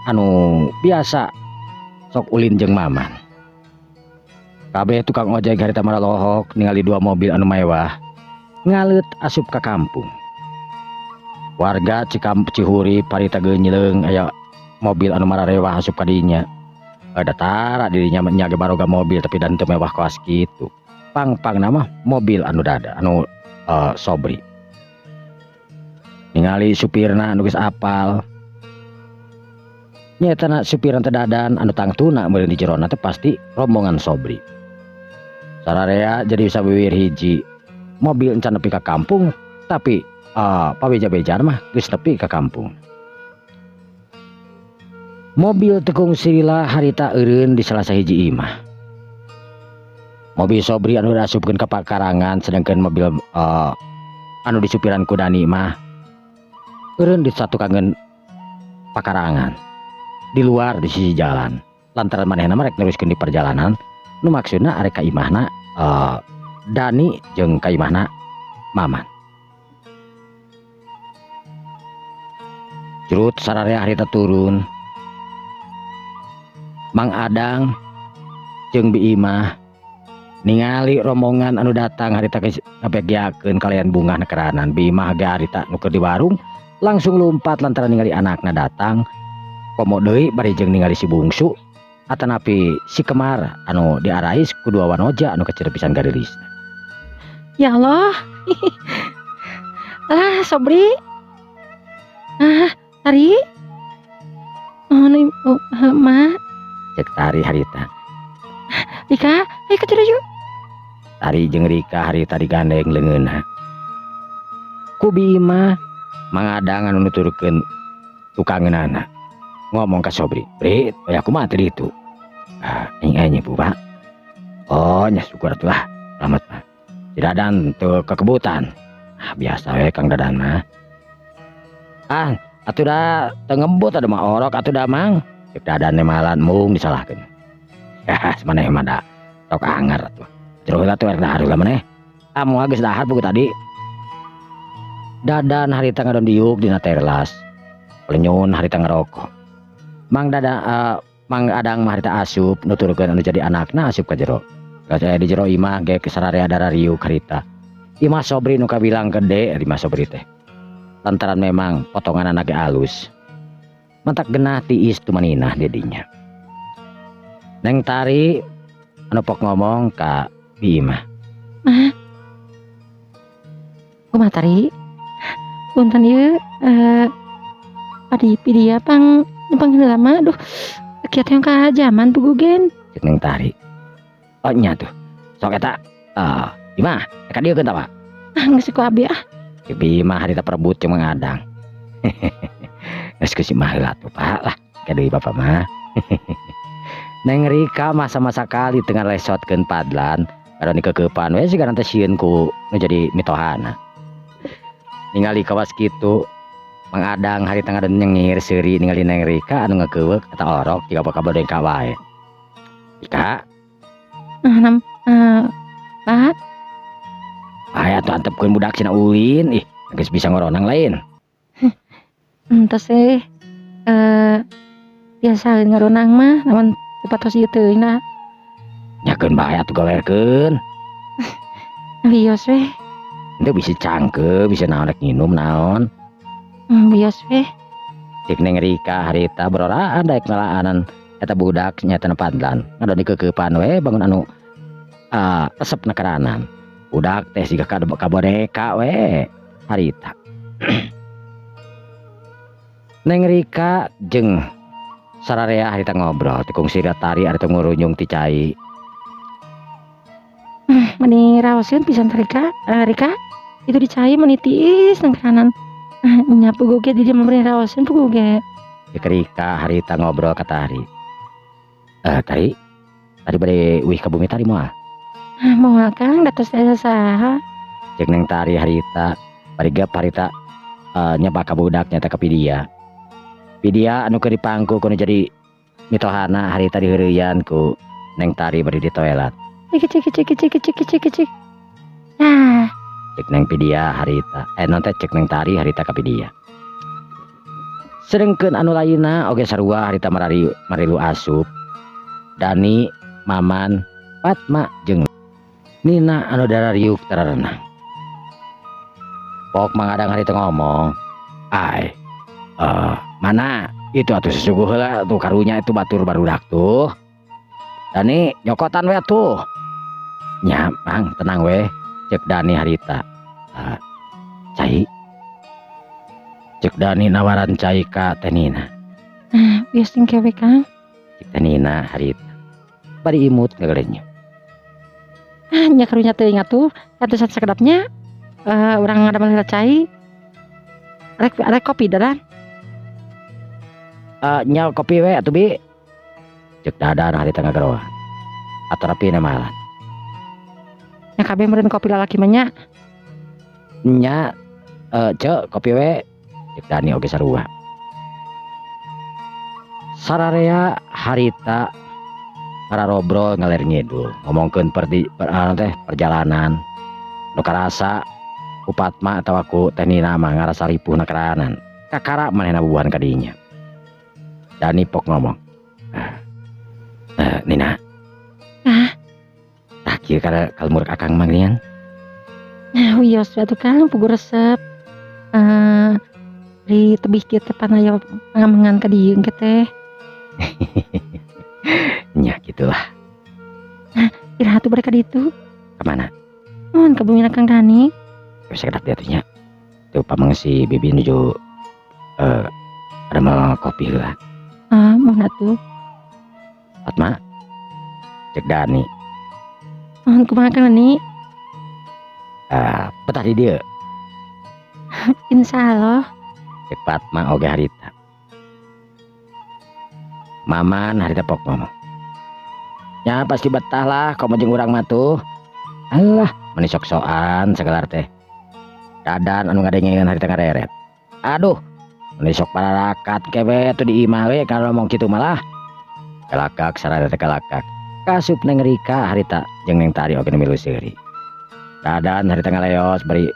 S1: anu biasa sok ulin jeung Maman. Kabeh tukang ojek harita maralohok ningali 2 mobil anu mewah ngaleut asup ka kampung. Warga Cihurip harita geunyeung aya mobil anu mararewah asup ka dinya. Ada tara dirinya nya ge baroga mobil tapi dan teu mewah kawas kitu. Pang-pangna mah mobil anu dada anu Sobri. Ningali supirna anu geus apal. Nyatana supirna teh Dadan anu tangtuna meureun di jerona teh pasti rombongan Sobri. Sararea jadi sawiwir hiji. Mobil encan nepi ka kampung tapi pabeja-beja mah geus nepi ka kampung. Mobil tekung silila harita eureun di salah sahiji imah. Mobil Sobri anu diasupkeun ka pakarangan sedangkan mobil anu disupiran ku Dani mah eureun di satukangeun pakarangan di luar di sisi jalan. Lantaran manehna mah rek neruskeun di perjalanan nu maksudna arek ka imahna Dani jeung ka imahna Maman. Curut sararea harita turun. Mang Adang jeung Bi Imah ningali rombongan anu datang harita geus ngabegiakeun kalian bungah nekeranan. Bi Imah ge harita nu keur di warung langsung lumpat lantaran ningali anakna datang. Komo deui bari jeung ningali si bungsu atanapi si Kemar anu diarais ku dua wanoja anu kecil pisan garilisna.
S2: Ya Allah. Ah, Sobri. Ah, Tari. Oh, nih, oh, Ma.
S1: Cek Tari harita.
S2: Rika, ayo ke jero yuk.
S1: Tari jeung Rika harita digandeng leungeunna. Ku Bi Imah Mang Adang anu nuturkeun tukangeunana. Ngomong ka Sobri, "Bri, aya kumaha tadi itu?" "Ah, aing aya nyipu, Pak." "Oh, nya syukur atuh lah, selamat mah. Si Dadan teu kekebutan." "Ah, biasa we Kang Dadan mah." "Ah, atuh da teu ngebut atuh mah orok atuh da Mang." Cek Dadan teh malan mung disalahkeun. "Yah, maneh mah da sok angar atuh. Jero heula tuh rek dahar heula maneh." "Ah, moal geus dahar puguh tadi." Dadan harita ngadon diuk dina terlas. Lenyun harita ngerokok. Mang Dada, Mang Adang mah harita asup nuturkeun anu jadi anakna asup ka jero. Geus aya di jero imah ge sararea darariuk harita. Imah Sobri nu kabilang gede imah Sobri teh. Lantaran memang potonganana ge alus. Mantak genah tiis tumaninah di dinya. Neng Tari anu pok ngomong ka Bi Imah.
S2: Mah. Kumaha Tari? Punten ieu padi pidia pang numpang heula mah aduh kieu teh ka jaman puguh gen.
S1: Cek Neng Tari. Oh nya tuh. Sok eta Imah, ka dieu keun ta, Pak?
S2: Ah geus ku abi ah.
S1: Cek Bi Imah harita perebut jeung Mang Adang. Geus ku si Imah heula tuh, Pak lah. Ka deui bapak mah. Neng Rika masa-masa kali tengah lesotkeun Padlan, kada dikeukeupan we sigana teh sieun ku nu jadi mitohana. Ningali kawas kitu, Mang Adang harita ngaden nyengir seuri ningali Neng Rika anu ngakeuweuk eta orok jiga kabodengka wae. Rika.
S2: Nam, Pak.
S1: Aya atuh antepkeun budak cenah ulin, ih geus bisa ngoronang lain.
S2: Entos sih. Biasa ngaronang mah namun patos ieu teuing na.
S1: Nyakeun bae atuh golerkeun.
S2: Wios we.
S1: Henteu bisi cangkeuh, bisa naon rek nginum naon.
S2: Wios we.
S1: Cek Neng Rika harita beroraan daek ngalaanan eta budak nyata nepadlan. Ngadon dikeukeupan we bangun anu resep nakaranan. Budak teh siga kaboneka we harita. Neng Rika jeung sararea harita ngobrol tikung sira tari harita ngurunyung ti cai.
S2: Meni raoseun pisan Rika, Rika itu di cai meni tiis nang karanan. Nya puguh ge di dieu mah meni raoseun puguh ge.
S1: Cek Rika harita ngobrol ka Tari. Tari, tadi bade uih ka bumi Tari moal?
S2: Moal Kang, da tos aya saha.
S1: Cek Neng Tari harita, bari gep harita, nyaba ka budak nyata ka Pidia. Pidia anu keur dipangku kudu jadi mitohana harita diheureuyan ku Neng Tari bari di toilet.
S2: Cik cik cik cik cik cik cik. Nah.
S1: Cek Neng Pidia harita, non teh cek Neng Tari harita ka Pidia. Sedengkeun anu lainna oge sarua harita marilu asup. Dani, Maman, Fatma jeung Nina anu darariuk tararenang. Pok Mang Adang harita ngomong, ai, mana itu atuh sesuguh heula tuh karunya itu batur barudak tuh. Dani nyokotan we atuh. Nya Mang tenang we, cek Dani harita. Cai. Cek Dani nawaran cai ka Teh Nina.
S2: Bias jeung kewe Kang.
S1: Cek Teh Nina harita. Bari imut ngagelenyeuh.
S2: Nya karunya teuing atuh, atuh sakedapnya, urang ngadamel heula cai. Rek kopi dadan.
S1: Nya kopi we atuh bi. Cek Dadan harita ngageroan. Atarapi namalan.
S2: Nya kabeh meureun kopi lalaki mah nya.
S1: Nya, cek kopi we. Cek Dani oge sarua. Sararea harita pararobrol ngaler ngidul ngomongkeun teh perjalanan nu karasa ku Fatma atawa ku Teh Nina mah ngarasa ripuh nakaranan kakara manehna bubuhan ka dinya. Dani pok ngomong, Nina.
S2: Ah.
S1: Tah kieu kana kalmur akang mah geuningan.
S2: Nah, wios atuh Kang puguh resep. Di tebih kieu teh pan aya pangamengan ka dieu engke teh.
S1: Nya gitulah.
S2: Nah, iraha tuh bade ka ditu?
S1: Ka mana?
S2: Mun ka bumi Kang Dani.
S1: Geus sakedap dieu atuh nya. Tuh pameng si Bibi nuju ada kopi heula.
S2: Ah, mun atuh.
S1: Fatma. Cek Dani.
S2: Mun kumaha Kang Dani?
S1: Betah di dieu.
S2: Insyaallah.
S1: Cek Fatma oge harita. Maman harita pok ngomong. Ya pasti betah lah komo jeung urang mah tuh. Alah, meni sok-sokan sagalar teh. Dadan anu ngadengeun harita ngareret. Aduh, meni sok pararakat kewe atuh di imah we kalau ngomong kitu malah. Kalakak sararea teh kalakak. Kasup Neng Rika harita jeung Neng Tari oge nu milu seuri. Dadan harita ngaleos bari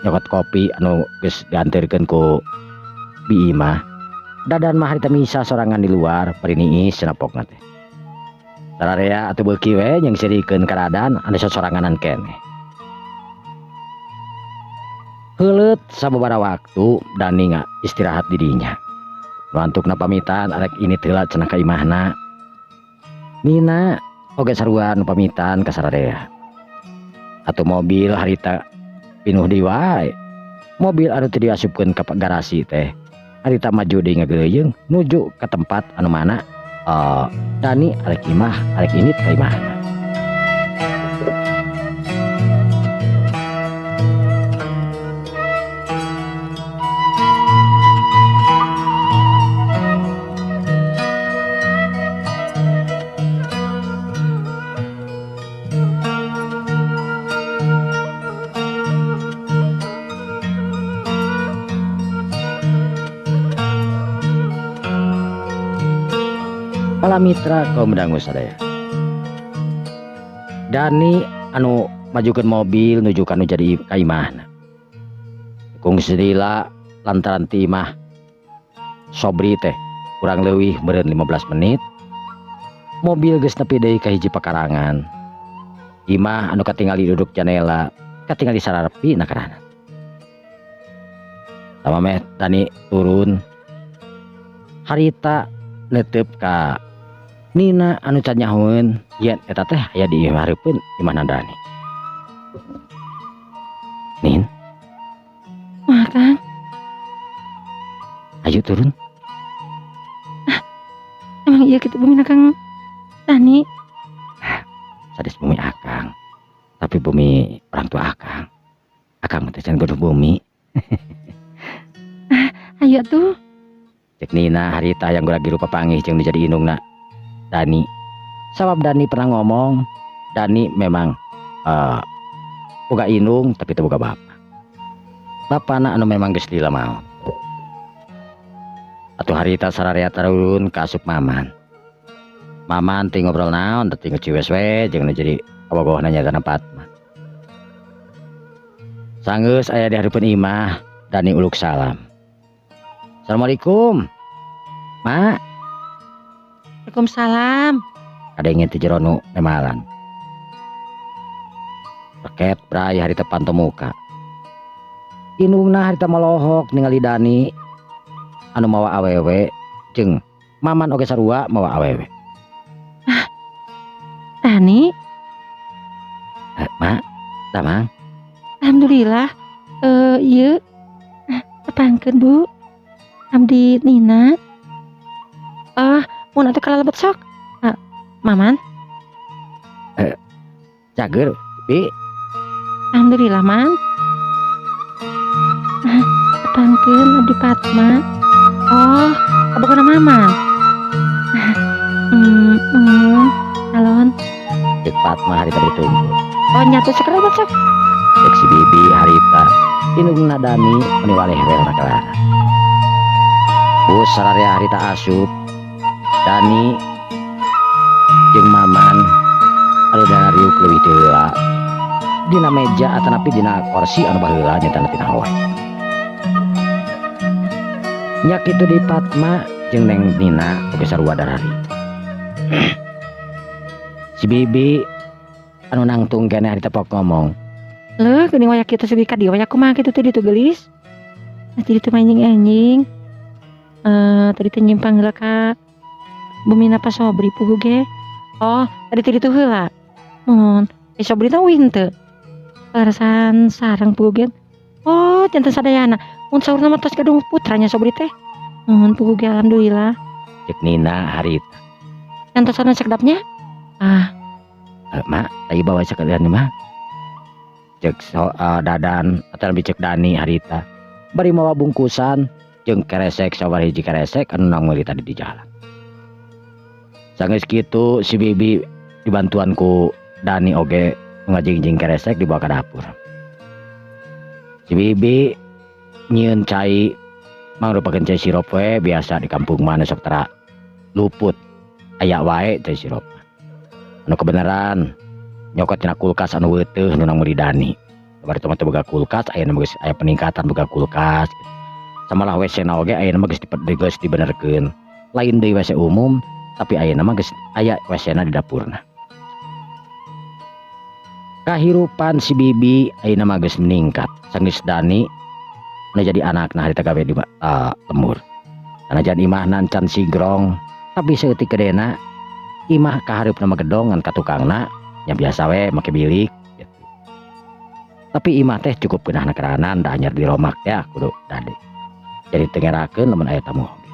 S1: nyokot kopi anu geus dianterkeun ku Bi Imah. Dadan mah harita misa sorangan di luar bari niis cenah pokna teh. Sararea atuh beuki we jeung sirikeun ka Dadan anu sosoranganan keneh. Heuleut sababaraha waktu Dani nga istirahat di dinya. Nu antukna pamitan arek ini heula cenah ka imahna. Nina oge sarua nu pamitan ka sararea. Atuh mobil harita pinuh deui wae. Mobil anu teu diasupkeun ka garasi teh. Harita maju deui ngageleuyeung nuju ka tempat anu mana Dani arek imah arek init ka imahna. Para mitra kaum dangu sadaya. Dani anu majukeun mobil nuju ka nu jadi ka imahna. Kungsi lila lantaran ti imah Sobri teh kurang leuwih meureun 15 menit. Mobil geus nepi deui ka hiji pakarangan. Imah anu katingali duduk janela, katingali sararepi nakarana. Samemeh Dani turun, harita netep ka Nina anu can nyahoeun yen eta teh aya di hareupeun imahna Dani. Nin,
S2: Wah, Kang.
S1: Ayo turun.
S2: Emang iya gitu bumi Kang Dani?
S1: Sadis bumi akang, tapi bumi orang tua akang. Akang mah teh can gaduh bumi.
S2: Ayo tuh.
S1: Cek Nina harita yang lagi rupa panggih jeung nu jadi indungna Dani. Sabab Dani pernah ngomong, Dani memang boga indung tapi teu boga bapa. Bapana anu memang geus lila maot. Atuh harita sararea tarurun ka asup Maman. Maman teh ngobrol naon teh ngeciwes we jeung nu jadi kabogohna nyaeta Fatma. Sanggeus aya di hareupeun imah, Dani uluk salam. Assalamualaikum. Mak.
S2: Waalaikumsalam.
S1: Kadenge ti jero nu nemalan. Reket bray harita panto muka. Indungna harita molohok ningali Dani anu mawa awewe jeung Maman oge sarua mawa awewe.
S2: Dani,
S1: Eh, Mak, damang.
S2: Alhamdulillah. Eh, ieu tepangkeun, Bu. Abdi Nina. Ah, mun atuh kalalebet sok. Ah, Maman,
S1: Cager, Bi.
S2: Alhamdulillah, Man. Ah, tepangkeun abdi Fatma. Oh, kabogona Maman. Ah, alon.
S1: Cek Fatma harita ditunggu.
S2: Oh, nyatu sok kalebet sok.
S1: Cek si Bibi harita indungna Dani meni waleh we nakalana. Bus sararea harita asup. Dani jeung Maman anu dariuk leuwih ti heula dina meja atanapi dina kursi anu baheula nyaeta tina hoe. Nya kitu di Fatma jeung Neng Nina oge sarua darari. Si Bibi anu nangtung keneh harita pok ngomong.
S2: Leuh, geuning waya kitu sugih ka dieu waya kumaha kitu teh ditu geulis. Nah, tadi teh anjing-anjing. Eh, tadi teh nyimpang heula ka bumina Pak Sobri puguh ge. Oh, tadi teh ditu heula. Mun, eh Sobri teh uih henteu. Larasan sareng puguh ge. Oh, janten sadayana. Mun saurna mah tos gaduh putranya Sobri teh. Mun puguh ge alhamdulillah.
S1: Cek Nina harita.
S2: Jantosan sakedapnya? Ah,
S1: Eh, Mak, tadi bawa sekalian mah. Cek so, Dadan atau lebih cek Dani harita. Bari mawa bungkusan jeung keresek sawar hiji keresek anu nang meuli tadi di jalan. Sanggeus kitu si Bibi dibantuan ku Dani oge ngajingjing keresek dibawa ke dapur. Si Bibi nyieun cai mangrupakeun cai sirup we biasa di kampung mana sok tara luput aya wae cai sirup. Anu kebenaran nyokot tina kulkas anu weuteuh nu nang meuli Dani. Bari teh boga kulkas ayeuna mah geus aya peningkatan boga kulkas. Samalah WC na oge ayeuna mah geus geus dibenerkeun. Lain deui WC umum tapi ayeuna mah geus aya WC na di dapurna. Kahirupan si Bibi ayeuna mah geus meningkat. Sanggeus Dani nu jadi anakna harita gawe di lembur. Sanajan imahna encan sigrong tapi saeutik gedena imah kahareupna mah gedong ngan ka tukangna nya biasa we make bilik gitu. Tapi imah teh cukup geunahna keranan da anyar diromak ya kudu tadi. Jadi teu ngerakeun lamun aya tamu oge.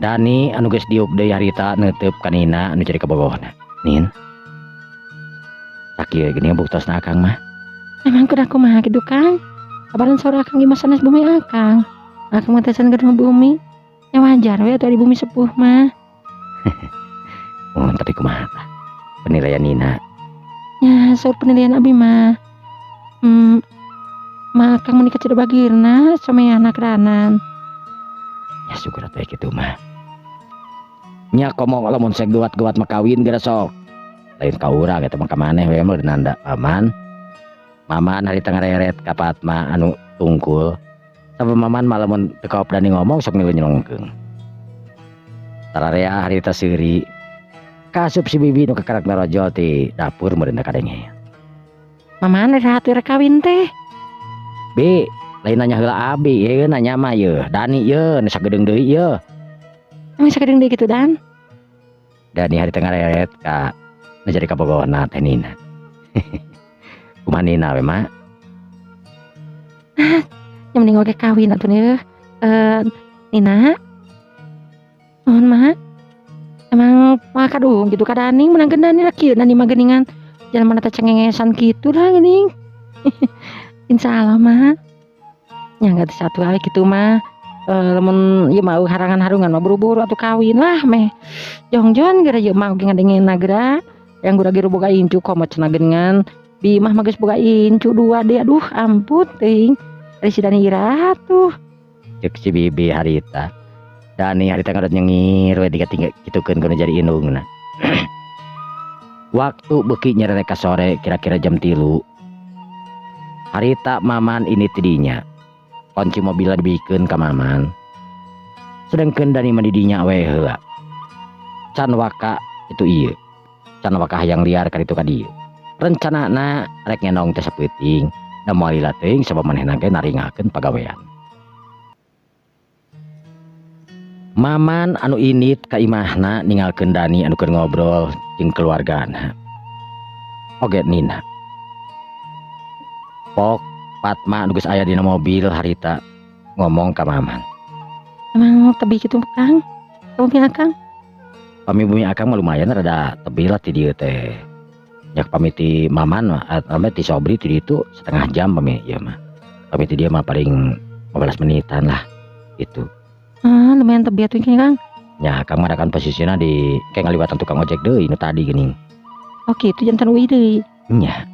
S1: Dani anu geus diuk deui harita neuteup ka Nina anu jadi kabogohna. Nin. Sakieu geuning buktosna akang mah.
S2: Emang kudu kumaha kitu Kang? Kabaran saur akang ge sanes bumi akang. Akang mah teh can gaduh bumi. Ya wajar we atuh di bumi sepuh mah.
S1: Oh, tapi kumaha tah penilaian Nina?
S2: Ya, saur penilaian abi mah. Mah akang meuni kacida bagirna someahna keranan.
S1: Ya syukur atuh kitu mah. Nya komo lamun segewat-gewat mah kawin geura sok. Lain ka urang eta mah ka maneh we mah nanda paman. Maman harita ngareret ka Fatma anu tungkul. Sabab Maman mah lamun teu kaop Dani ngomong sok milu nyelongkeung. Tararea harita seuri. Kasup si bibi nu kakarak narojol ti dapur meureun kadenge.
S2: Maman rek atuh rek kawin teh.
S1: Bi, lain nanya heula abi, ye nanya mah ye, Dani ye, nu sagedeung deui ye.
S2: Emang sagedeung deui kitu Dan?
S1: Dani harita ngareret ka nu jadi kabogohna teh Nina. Kumaha Nina we mak?
S2: Ah, yang mending oge kawin atuh nih. Nina. Nuhun mak. Emang mah kaduhung gitu ka Dani meunangkeun Dani lah kieu Dani mah geuningan. Jalma teh cengengesan kitu lah geuning. Insyaallah mah. Nya geus satu kali kitu mah. Lamun ieu mah harangan-harungan mah buru-buru atuh kawin lah meh. Jongjon geura ieu mah oge ngadengena geura. Yang gura geura boga incu komo cenah geuningan. Bimah mah geus boga incu dua deui aduh ampun teuing. Ari si Dani iraha tuh.
S1: Ceuk si bibi harita. Dani harita ngadot nyengir we digatinggal kitukeun kudu jadi indungna. Waktu beuki nyerere ka sore kira-kira jam 3. Harita Maman ini tidinya. Kunci mobilna dibikeun ka Maman. Sedengkeun Dani mah di dinya we heula. Can waka itu ieu. Can waka hayang liar ka ditu ka dieu. Rencanana rek ngendong teh sapeuting. Da moal lila teuing sabab manehna ge naringakeun pagawean. Maman anu init ka imahna ninggalkeun Dani anu keur ngobrol jeung keluargana. Oge Nina. Pok Fatma anu geus aya dina mobil harita ngomong ka Maman.
S2: Emang tebih kitu Kang? Bumi Akang?
S1: Pami bumi Akang mah lumayan rada tebih lah ti dieu teh. Nya pami ti Maman mah, ame ti Sobri ti ditu setengah jam pami ieu mah. Pami ti dieu mah paling 15 menitan lah gitu.
S2: Ah, lumayan tebih atuh Kang.
S1: Nya Akang mah kan posisina di kayak ngaliwatan tukang ojek deui nu tadi geuning.
S2: Oh kitu jantan uih deui.
S1: Nya.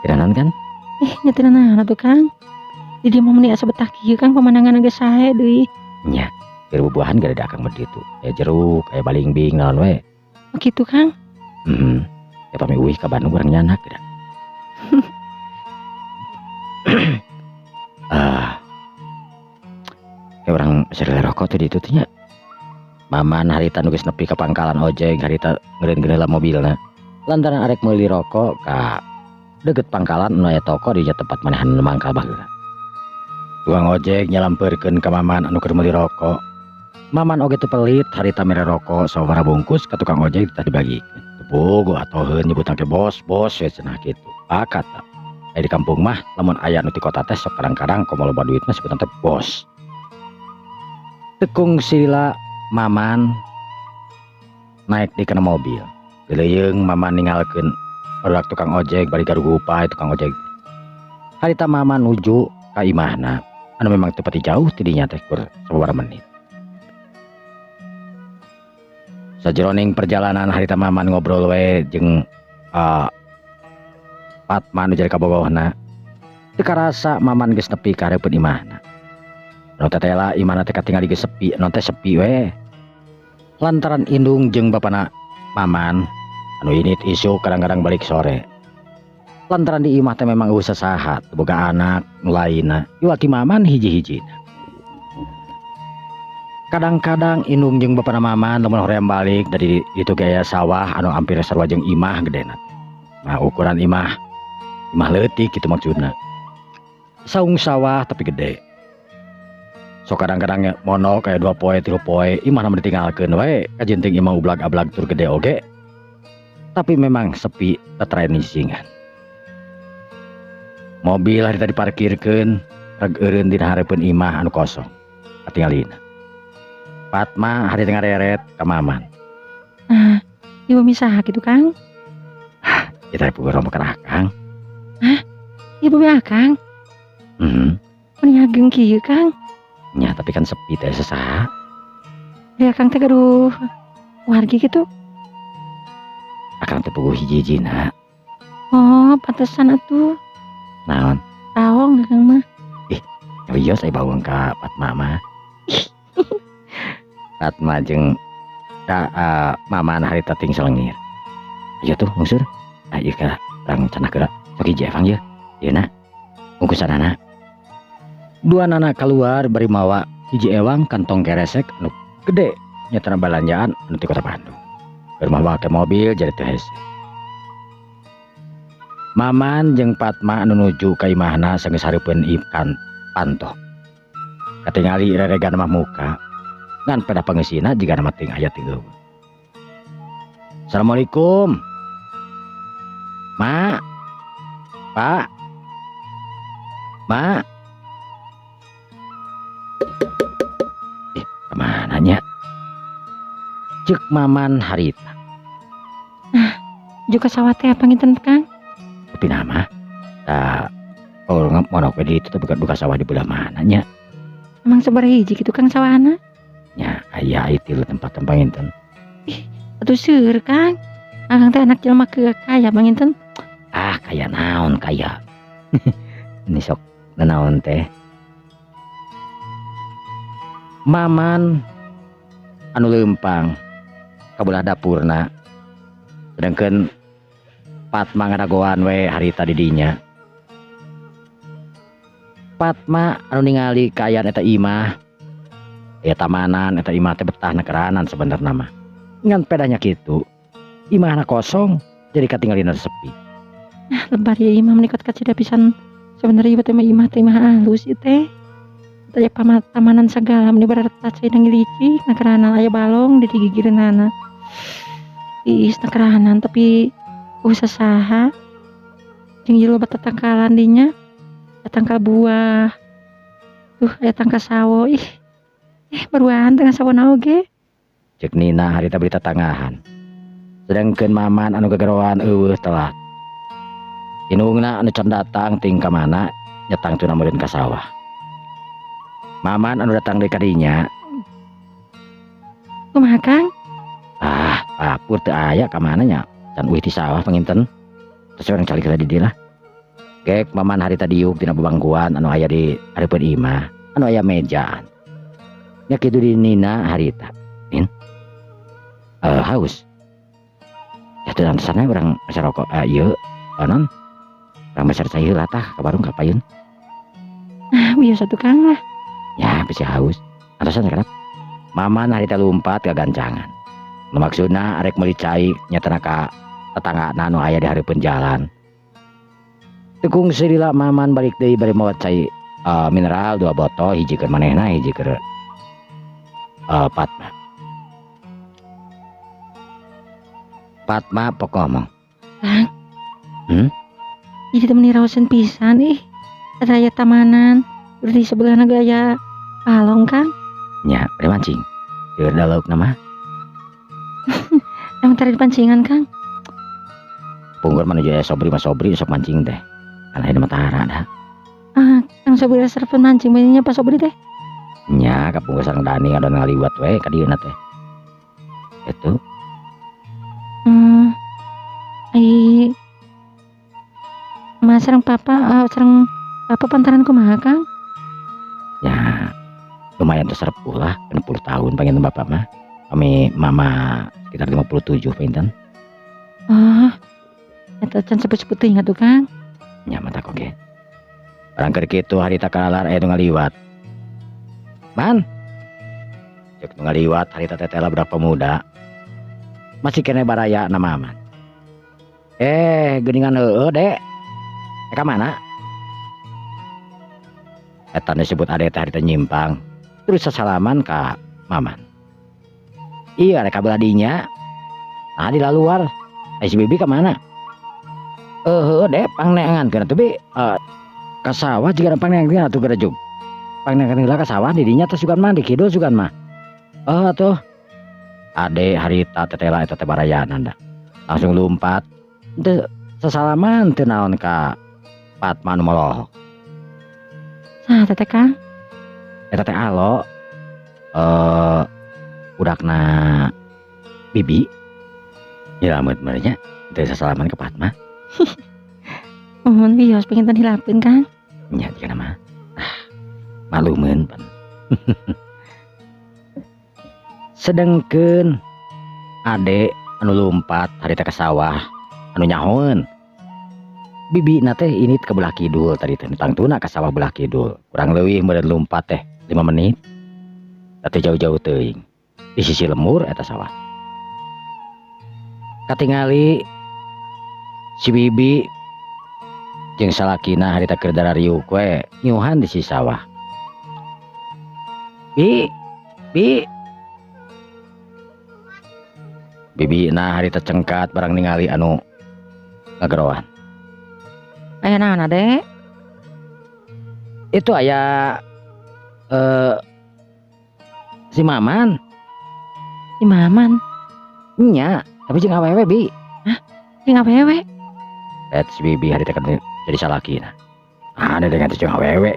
S1: Teu naon kan?
S2: Nya teu naon atuh Kang. Di dieu mah meuni asa betah kieu Kang pemandangan geus sae deui.
S1: Nya. Keur bubuahan gede Akang mah ditu. Aya jeruk, aya balingbing naon we.
S2: Oh kitu Kang.
S1: Heeh. Ya pami uih ka Bandung urang nyanak geura. Ah. Kayak orang sering rokok tuh di itu nya. Maman harita nu geus nepi ka pangkalan ojek harita ngeureun-ngeureun lah mobilna. Lantaran arek meuli rokok ka deket pangkalan nu aya toko di tempat manehan mangkal baheula. Tukang ojek nyalampeurkeun ka Maman anu keur meuli rokok. Maman oge teu pelit harita mere rokok sababaraha bungkus ka tukang ojek tah dibagikeun. Teu bogo atoheun nyebutna ge bos, bos we cenah kitu. Pakat ta. Aya di kampung mah lamun aya nu ti kota teh sok kadang-kadang komo loba duit mah sebutan teh bos. Tekung sila Maman naik di kana mobil. Dileuyeung Maman ninggalkeun barudak tukang ojek bari garugupai tukang ojek. Harita Maman nuju ka imahna anu memang teu pati jauh ti dinya teh kur sababaraha menit. Sajeroning perjalanan harita Maman ngobrol we jeung Fatma nu jadi kabogohna. Teu karasa Maman geus nepi ka hareupeun imahna. Nu tetela imahna teh katingali geus sepi, nu teh sepi we. Lantaran indung jeung bapana Maman anu init isuk kadang-kadang balik sore. Lantaran di imah teh memang eueuh sasaha, teu boga anak nu lainna, iwati Maman hiji-hijina. Kadang-kadang indung jeung bapana Maman lamun hoream balik dari itu gaya sawah anu hampir sarua jeung imah gedena. Nah ukuran imah, imah leutik kitu maksudna. Saung sawah tapi gede. Sok kadang-kadang mono kayak 2 poe 3 poe imah mah ditinggalkeun we kajenting imah ublag-ablag tur gede oge. Tapi memang sepi tetraen isingan. Mobil harita diparkirkeun reg eureun dina hareupeun imah anu kosong. Katingalina. Fatma harita ngareret ka Maman.
S2: Ah, ieu bumi saha kitu Kang?
S1: Hah, kita puguh romo kana Akang.
S2: Hah? Ieu bumi Akang?
S1: Heeh.
S2: Meni ageng kieu Kang?
S1: Nya, tapi kan sepi teh saha.
S2: Ya Akang teh gaduh wargi kitu.
S1: Akang teh puguh hiji-hijina.
S2: Oh, pantesan atuh.
S1: Naon?
S2: Bawang Akang mah.
S1: Ih, wios aya bawang ka Fatma mah. Fatma jeung Da Maman harita ting selengir. Ayo tuh ngusur. Ayo ka urang cenah geura. Sok hiji efang ye. Ieu na. Bungkusanana. Dua nana keluar bari mawa hiji ewang kantong keresek anu gede nyatana balanjaan anu ti kota Bandung. Keur mah make mobil jadi teu hese. Maman jeung Fatma anu nuju ka imahna sanggeus hareupeun ikan panto. Katingali reregan mah muka ngan pada pangeusina jigana mah teuing aya teu eueuh. Assalamualaikum. Mak. Pak. Mak. Kemana nya? Cek Maman harita.
S2: Nah, juga sawah teh panginten Kang?
S1: Tapi nama, tak orang monok di itu tuh buka sawah di belah mana nya?
S2: Emang sabaraha hiji gitu Kang sawahna?
S1: Nya, aya itu tempat-tempat panginten.
S2: Ih, atuh seueur Kang. Akang teh anak jelema ke kaya panginten.
S1: Ah, kaya naon kaya. Ini sok naon teh. Maman anu leumpang ka belah dapurna. Sedangkan Fatma ngadagoan we harita di dinya. Fatma anu ningali kaayaan eta imah, aya tamanan eta imah teh betah nekeranan sebenarna mah. Ngan pedanya kitu, imahna kosong jadi katinggalina sepi.
S2: Nah, lebar ya imah menikot kacida pisan. Sebenarnya ieu teh mah imah teh imah halus ieu teh. Aya tamanan sagala meni bararta cai licik nekeranan aya balong di gigireunana. Iis nekeranan tapi usah saha jeung ieu loba tatangkalan dinya. Aya tangkal buah. Tuh aya tangkal sawo ih. Baruan tangkal sawo na oge.
S1: Cek Nina harita berita tangahan. Sedangkeun Maman anu gegeroan eueuh telat. Inungna anu can datang ting ka mana nyetang tuna meureun ka sawah. Maman anu datang deui ka dinya.
S2: Kumaha Kang?
S1: Ah, papur teu aya ka mana nya? Can uih di sawah panginten. Terus urang calik di dieu lah. Gek Maman harita diuk tina bebangkuan anu aya di hareupeun imah, anu aya mejaan. Nya kitu di Nina harita. Nin. Haus. Ya teu antesanna urang meser rokok ieu non. Urang meser cai heula tah ka warung ka payun.
S2: Ah, wios atuh Kang lah.
S1: Ya, bisi haus. Antosan sakedap. Maman harita lumpat gagancangan. Nu maksudna arek meuli cai nyatana ka tetanggana anu aya di hareupeun jalan. Teu kungsi lila Maman balik deui bari mawa cai mineral 2 botol, hiji keur manehna, hiji keur Fatma. Fatma pok ngomong.
S2: Kang.
S1: Hmm?
S2: Jadi teh meuni raoseun pisan ih. Ada aya tamanan, di sebelahna ge aya balong Kang.
S1: Nya, bari mancing. Keur da laukna mah.
S2: Emang tadi pancingan Kang?
S1: Punggur menuju aya Sobri mah Sobri sok mancing teh. Kan aya matahara dah.
S2: Ah, Kang Sobri resep mancing nya Pak Sobri teh.
S1: Nya, kapungkur sareng Dani ngadon ngaliwat we ka dieuna teh. Itu.
S2: Ai Mas sareng papa, sareng papa pantaran kumaha Kang?
S1: Ya, lumayan tuh serepuh lah, 60 tahun pengen bapak mah. Kami mama sekitar 57 pinten.
S2: Ah, eta can sepuh-sepuh teuing atuh Kang.
S1: Nya mata oge. Orang keur kitu harita kalalar aya nu ngaliwat. Man. Cek nu ngaliwat harita tetela budak pemuda. Masih kene baraya na Maman. Geuningan heueuh, Dek. Ka mana? Eta disebut ade teh harita nyimpang. Terus sasalaman ka Maman. Iya, rek kabelah dinya. Nah, di laluar. Si Bibi ka mana? Heueuh, Dek, pangneangan atuh Bi. Ka sawah jiga pangneangan atuh geura jug. Pangneangan heula ka sawah di dinya teh sugan mah di kidul sugan mah. Oh atuh. Ade harita tetela eta teh barayana da. Langsung lumpat. Teu sasalaman teu naon ka Fatma nu molohok.
S2: Saha teh Kang?
S1: Eta teh alo. Budakna Bibi. Nyelamet meureun nya teu sasalaman ka Fatma.
S2: Mohon wios pengen hilapeun Kang.
S1: Nya jigana mah. Ah, malumeun pan. Sedengkeun Ade anu lumpat harita ka sawah anu nyahoeun. Bibi na teh ini ke belah kidul tadi teh tangtuna ka sawah belah kidul. Kurang leuwih meureun lumpat teh 5 menit. Teu jauh-jauh teuing. Di sisi lemur eta sawah. Katingali si bibi jeung salakina harita keur darariuk we nyuhan di sisi sawah. Bi, bi. Bibi na harita cengkat barang ningali anu ngageroan.
S2: Aya naon, Ade?
S1: Itu aya si Maman.
S2: Si Maman?
S1: Nya, tapi jeung awewe, Bi.
S2: Hah? Jeung awewe?
S1: Et si Bibi harita kan jadi salakina. Ada dengan jeung awewe.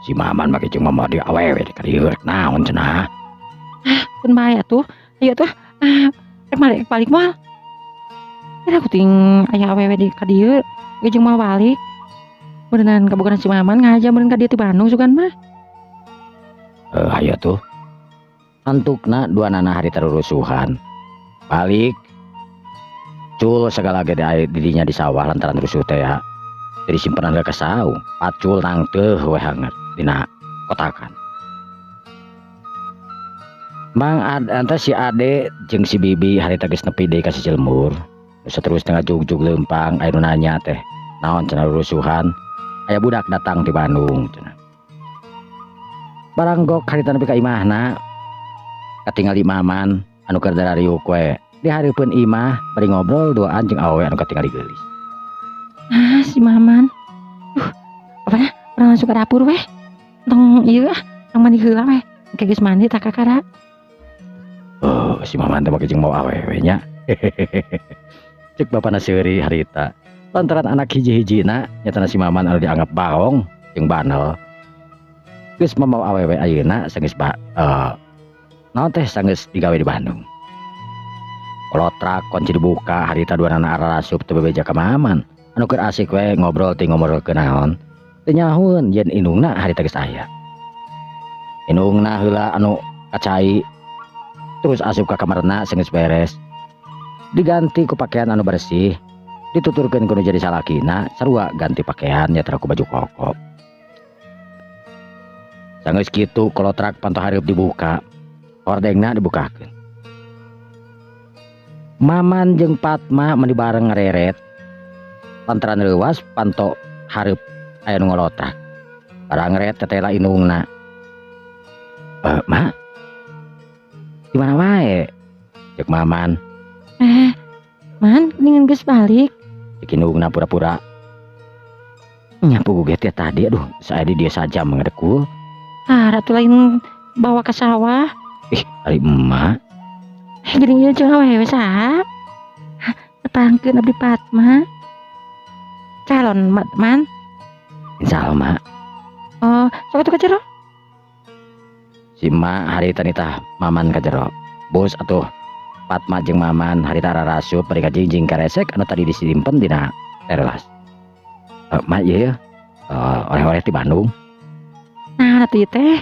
S1: Si Maman make jeung mama di awewe di kadieu rek naon cenah.
S2: Ah, pun bae atuh. Ayo tuh. Ah, rek balik balik moal. Kira kuting aya awewe di kadieu ge jeung moal balik. Beneran kabogohan si Maman ngaja meureun ka dieu ti Bandung sugan mah.
S1: Hayo tuh. Antukna dua nana harita rurusuhan. Balik cul segala gede air didinya di sawah lantaran rusuh teh ya. Jadi simpenan ke saung, pacul nangteuh we hangat dina kotakan. Mang anta si Ade jeung si Bibi harita geus nepi deui ka si Cilembur. Seterusnya ngajugjug leumpang aya nu nanya teh, naon cenah rurusuhan? Aya budak datang ti Bandung cenah. Barang gok harita nepi ka imahna, katingali Maman anu keur darariuk we. Di hareupeun imah bari ngobrol duaan jeung awewe anu katingali geulis.
S2: Ah, si Maman. Apa dah? Urang langsung ke dapur weh. Tong ieu ah, tong mandi heula weh. Engke geus mandi tak kakara.
S1: Oh, si Maman teh make jeung mau awewe nya. Cek bapana seuri harita. Lantaran anak hiji-hijina nyatana si Maman anu dianggap baong jeung bandel. Geus mamau awewe ayeuna sanggeus naon teh sanggeus digawe di Bandung. Kolotrak kunci dibuka harita dua nana arasup teu bebeja ka Maman. Anu keur asik we ngobrol teh ngobrolkeun naon. Teu nyahoeun yen indungna harita geus aya. Indungna heula anu kacai terus asup ka kamarna sanggeus beres. Diganti ku pakaian anu bersih, dituturkeun ku nu jadi salakina, sarua ganti pakaian nyatra ku baju koko. Sanggeus kitu kolotrak panto hareup dibuka, hordengna dibukakeun. Maman jeung Fatma meni bareng ngareret. Lantaran leuwas panto hareup aya nu ngolotrak. Barang ngeret tetela indungna. Mak. Di mana wae? Cek Maman.
S2: Man, ningan geus balik.
S1: Cek indungna pura-pura. Nyapu ge teh tadi, aduh, saya di dia saja mengedekul.
S2: Ah, ratu lain bawa ke sawah.
S1: Ih, ari emak.
S2: Jadi ieu jeung awewe saha? Hah, tepangkeun abdi Fatma. Calon man.
S1: Insyaallah, Mak.
S2: Oh, sok atuh ka jero.
S1: Si Mak harita nitah Maman ka jero. Bos atuh Fatma jeung Maman harita rarasup bari kajingjing karesek anu tadi disimpen dina teras. Mak ieu oleh-oleh ti Bandung.
S2: Nah, atuh ieu teh.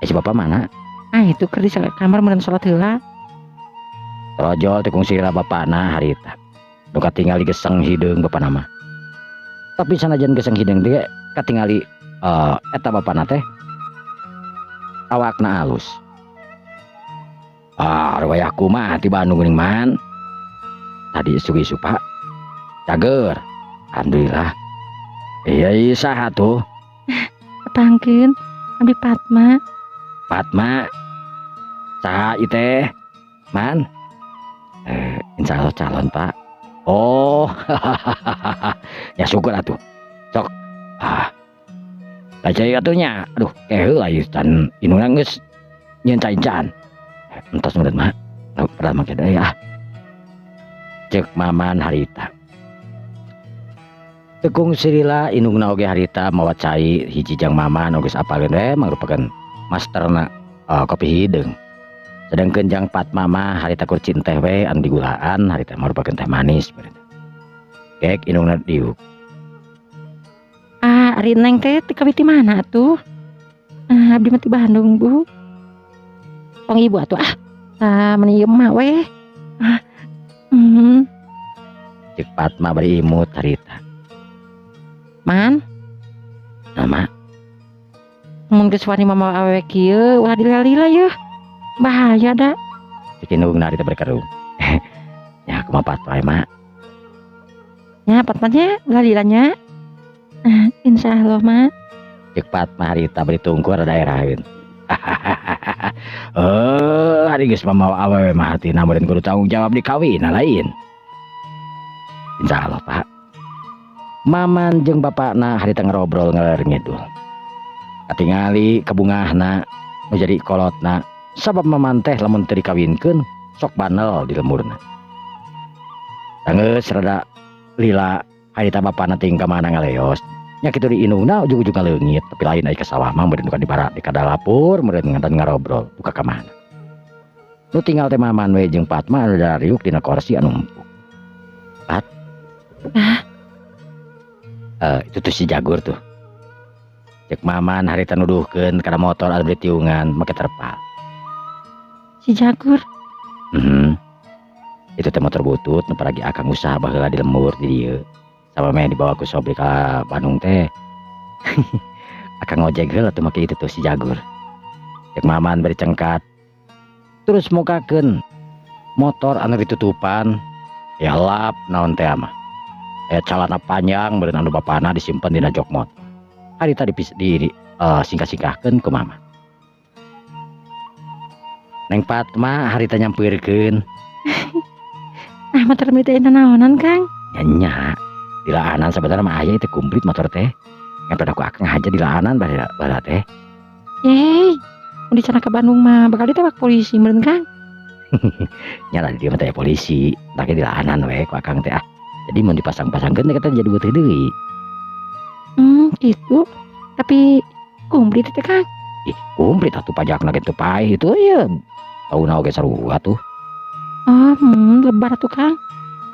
S1: Si bapak mana?
S2: Ah, itu keur di kamar meureun salat heula.
S1: Trojol teh kungsi heula bapana harita. Nu katingali geseng hideung bapana mah. Tapi sanajan geseng hideung teh katingali eta bapana teh awakna alus. Ah, wayah kumaha ti Bandung geuning man. Tadi isuk-isuk Pak. Cager. Alhamdulillah. Iya, iya saha tuh?
S2: Tepangkeun abdi Fatma.
S1: Fatma. Saha ieu teh? Man. Insya Allah calon Pak. Oh. Ya syukur atuh. Sok. Ah. Kacai atuh nya. Aduh, keheula ieu can indungna geus nyieun cai-can. Entos meureun mah. Pernah make deui ah. Cek Maman harita. Tekung sirila indungna oge harita mawa cai hiji jang Maman oge apaleun we mangrupakeun masterna kopi hideung. Sedangkeun jang Fatma mah harita kurcin teh we anu digulaan harita mangrupakeun teh manis. Gek indungna diuk.
S2: Ah, ari neng teh ti kawit ti mana atuh? Ah, abdi mah ti Bandung, Bu. Tong ibu atuh ah. Tah meni ieu mah weh. Ah.
S1: Cek Fatma bari imut harita.
S2: Man,
S1: Nah, Mak,
S2: mun geus wani mamawa awewe kieu ulah dilila-lila yeuh. Bahaya da.
S1: Cek indungna harita bari kerung. Nya kumaha Fatma Mak?
S2: Nya Fatma nya ulah lila nya. Ah, insyaallah Mak.
S1: Cek Fatma harita bari tungkur rada eraheun. Eh, ari geus mamawa awewe mah artina meureun kudu tanggung jawab di kawin lain. Insyaallah, Pak. Maman jeung bapakna harita ngarobrol ngaler ngidul. Katingali kabungahna nu jadi kolotna sabab Maman teh lamun teu dikawinkeun sok banel di lemburna. Sanggeus rada lila harita bapakna ting ka mana ngaleos. Nya kitu di indungna ujug-ujug ngaleungit tapi lain ai ka sawah mah meureun bukan di bara di kadalapur meureun ngantan ngarobrol buka ka mana. Nu tinggal teh Maman we jeung Fatma anu dariuk dina kursi anu empuk. Pat.
S2: Ah.
S1: Itu tuh si Jagur tuh. Cek Maman harita nuduhkeun kana motor anu ditiungan make terpal.
S2: Si Jagur.
S1: Itu teh motor butut nu paragi akang usaha baheula di lembur di dieu. Sama meh dibawa ku Sobri ka Bandung teh. Akang ngojek heula tuh make itu tuh si Jagur. Cek Maman bari cengkat. Terus mukakeun motor anu ditutupan ya lap naon teh mah. Calana panjang meureun anu bapana disimpen dina jok motor. Harita di singkah-singkahkeun ku Maman. Neng Fatma harita nyampeurkeun.
S2: Ah, motor teh naonan, Kang?
S1: Nya nya. Dilaanan sebenarnya mah aya itu komplit motor teh. Ngan pada ku akang aja dilaanan bala teh.
S2: Yeay, mun dicandak ka Bandung mah bakal ditewak polisi meureun, Kang.
S1: Nya lah di dieu mah teh polisi, make dilaanan we ku akang teh ah. Jadi mun dipasang-pasangkeun teh kita jadi butuh deui.
S2: Gitu. Tapi komplit teh, Kang.
S1: Ih, komplit atuh pajakna ge teu paeh itu ieu. Tauna oge sarua tuh.
S2: Oh, lebar atuh, Kang.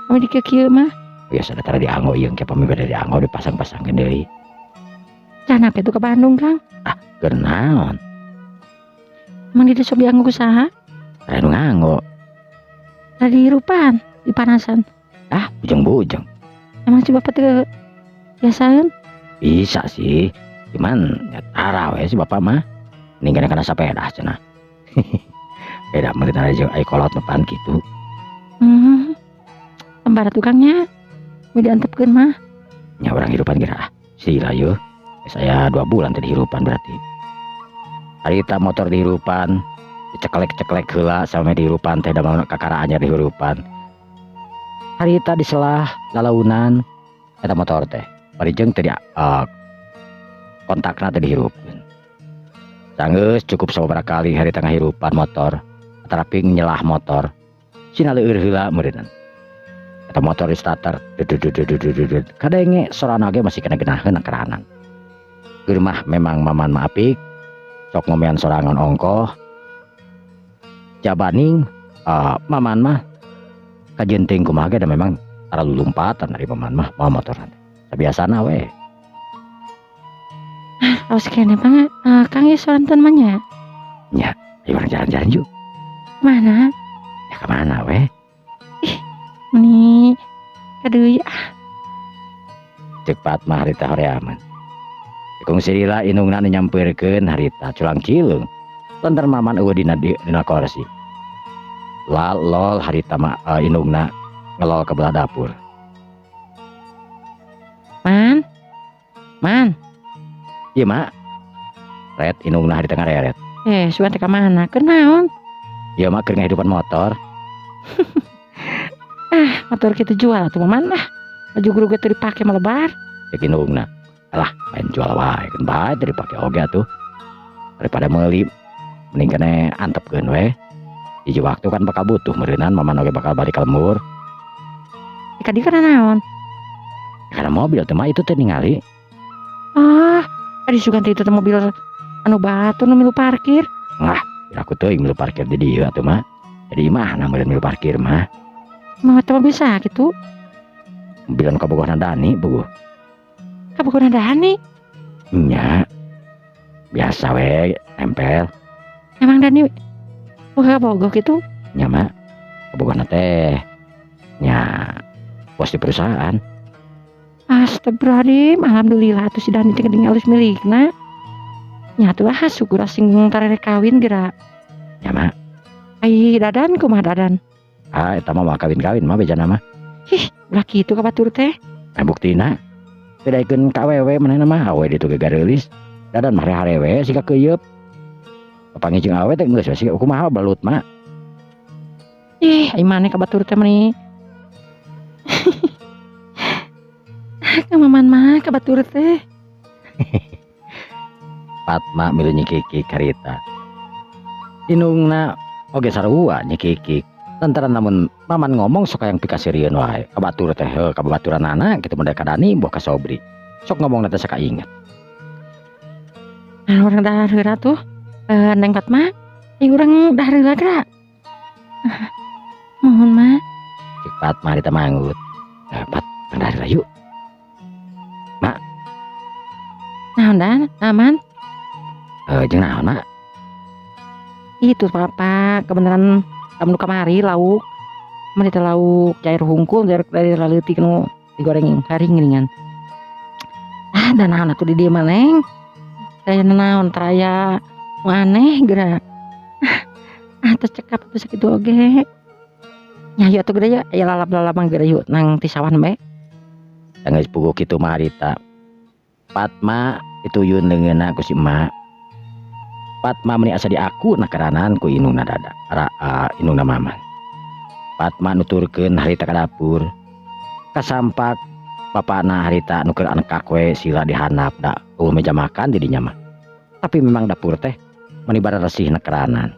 S2: Kami di kieu-kieu mah.
S1: Biasa tara dianggo ieu engke pami bade dianggo dipasang-pasangkeun deui.
S2: Can apa itu ke Bandung, Kang?
S1: Ah, keur naon?
S2: Emang di sok dianggo ku saha?
S1: Aya nu nganggo.
S2: Tadi hirupan, dipanasan.
S1: Ah, bujeng-bujeng.
S2: Emang si bapak teu biasaeun?
S1: Bisa sih, cuman ya tara we si bapak mah. Ninggalna kana sapeda cenah. Beda meureun aya jeung ai kolot mah kitu.
S2: Lembar tukangnya. Mau diantepkeun mah.
S1: Nya urang hirupan geura ah. Sila yeuh. Saya 2 bulan teh dihirupan berarti. Harita motor dihirupan, diceklek-ceklek heula sampe dihirupan teh da kakara anyar dihirupan. Harita diselah lalaunan eta motor teh. Bari jeung teh di kontakna teh dihirupkeun. Sanggeus cukup sababaraha kali harita ngahirupan motor, terapi nyelah motor. Sina leueur heula meureunnan. Eta motor di starter, dududududududud. Kadenge sorana ge masih kena genaheun keranan. Keur mah memang Maman mah apik, sok ngomean sorangan ongkoh. Jabaning Maman mah kajenting kumaha ge da memang tara lulumpatan dari Maman mah mawa motor teh. Sabiasana we.
S2: Ah, awas keneh mah Kang ieu soranten mah nya.
S1: Nya, ayo urang jalan-jalan yuk.
S2: Mana?
S1: Ya ka mana we?
S2: Ih, meni kadeui ah.
S1: Cek Fatma harita horeaman. Kungsi lila indungna nu nyampeurkeun harita culang cileung. Lantaran Maman eueuh dina korsi. Lal lol harita ma indungna ngelol ke belah dapur.
S2: Man. Man.
S1: Ieu Mak. Ret indungna harita ngareret.
S2: Sugan teh ka mana? Keur naon?
S1: Ieu mah keur ngahidupan motor.
S2: Ah, motor kitu jual atuh Maman ah. Baju guru ge teu dipake mah lebar.
S1: Cek indungna. Alah, main jual wae keun bae teu dipake oge atuh. Daripada meuli mending kene antepkeun we. Hiji waktu kan bakal butuh meureunan Maman oge bakal balik ka lembur.
S2: Ka dieu kana naon?
S1: Karena mobil teh mah itu teh ningali.
S2: Ah, ari sugan teh itu teh mobil anu batur nu milu parkir.
S1: Wah, aku teuing milu parkir di dieu atuh mah. Jadi imahna meureun milu parkir mah.
S2: Mah teh mobil saha kitu?
S1: Mobil anu kabogohna Dani puguh.
S2: Kabogohna Dani?
S1: Nya. Biasa we nempel.
S2: Emang Dani boga kabogoh kitu?
S1: Nya mak, kabogohna teh nya bos di perusahaan.
S2: Astagfirullahaladzim, alhamdulillah atuh si Dani teh geuning alus milikna. Nya atuh ah syukur sing tarere kawin geura.
S1: Nya mak.
S2: Ai Dadan kumaha Dadan?
S1: Ah, eta mah moal kawin-kawin mah bejana mah.
S2: Ih, ulah kitu ka batur teh.
S1: Nah, buktina teu daekeun ka awewe manehna mah, awewe ditu ge gareulis. Dadan mah hare-hare we siga keuyeup. Papanggih jeung awewe teh geus we siga kumaha belut mah.
S2: Ih, ai maneh ka batur teh meuni. Ka maman mah ka batur teh.
S1: Fatma milu nyikikik harita. Indungna oge sarua nyikikik. Lantaran lamun maman ngomong sok hayang pikaseurieun wae. Ka batur teh heuh ka babaturanana kitu mun ka Dani boh ka Sobri. Sok ngomongna teh sakainget.
S2: Nah, urang dahar heula tuh. Neng Fatma, ieu urang dahar heula geura. Mohon mak.
S1: Cek Fatma harita manggut. Pat, dahar heula yuk. Mak.
S2: Naon Dan? Aman?
S1: Jeung naon mak?
S2: Itu papa kebenaran kamu nu kamari lauk. Mun teh lauk cair hungkul dari laleutik nu digoreng garing geuningan. Ah, da naon atuh di dieu mah Neng? Aya naon taraya nu aneh geura. Ah, tos cekap atuh sakitu oge. Nya hayu atuh geura ya, aya lalap-lalap mah geura yuk nang ti sawah bae.
S1: Geus puguh kitu mah harita. Fatma dituyun leungeunna ku si emak. Fatma meuni asa diaku nakaranan ku indungna dada, indungna maman. Fatma nuturkeun harita ka dapur. Kasampak bapana harita nu keur angkak we sila dihandap da eueuh meja makan di dinya mah. Tapi memang dapur teh meuni bararesih nakaranan.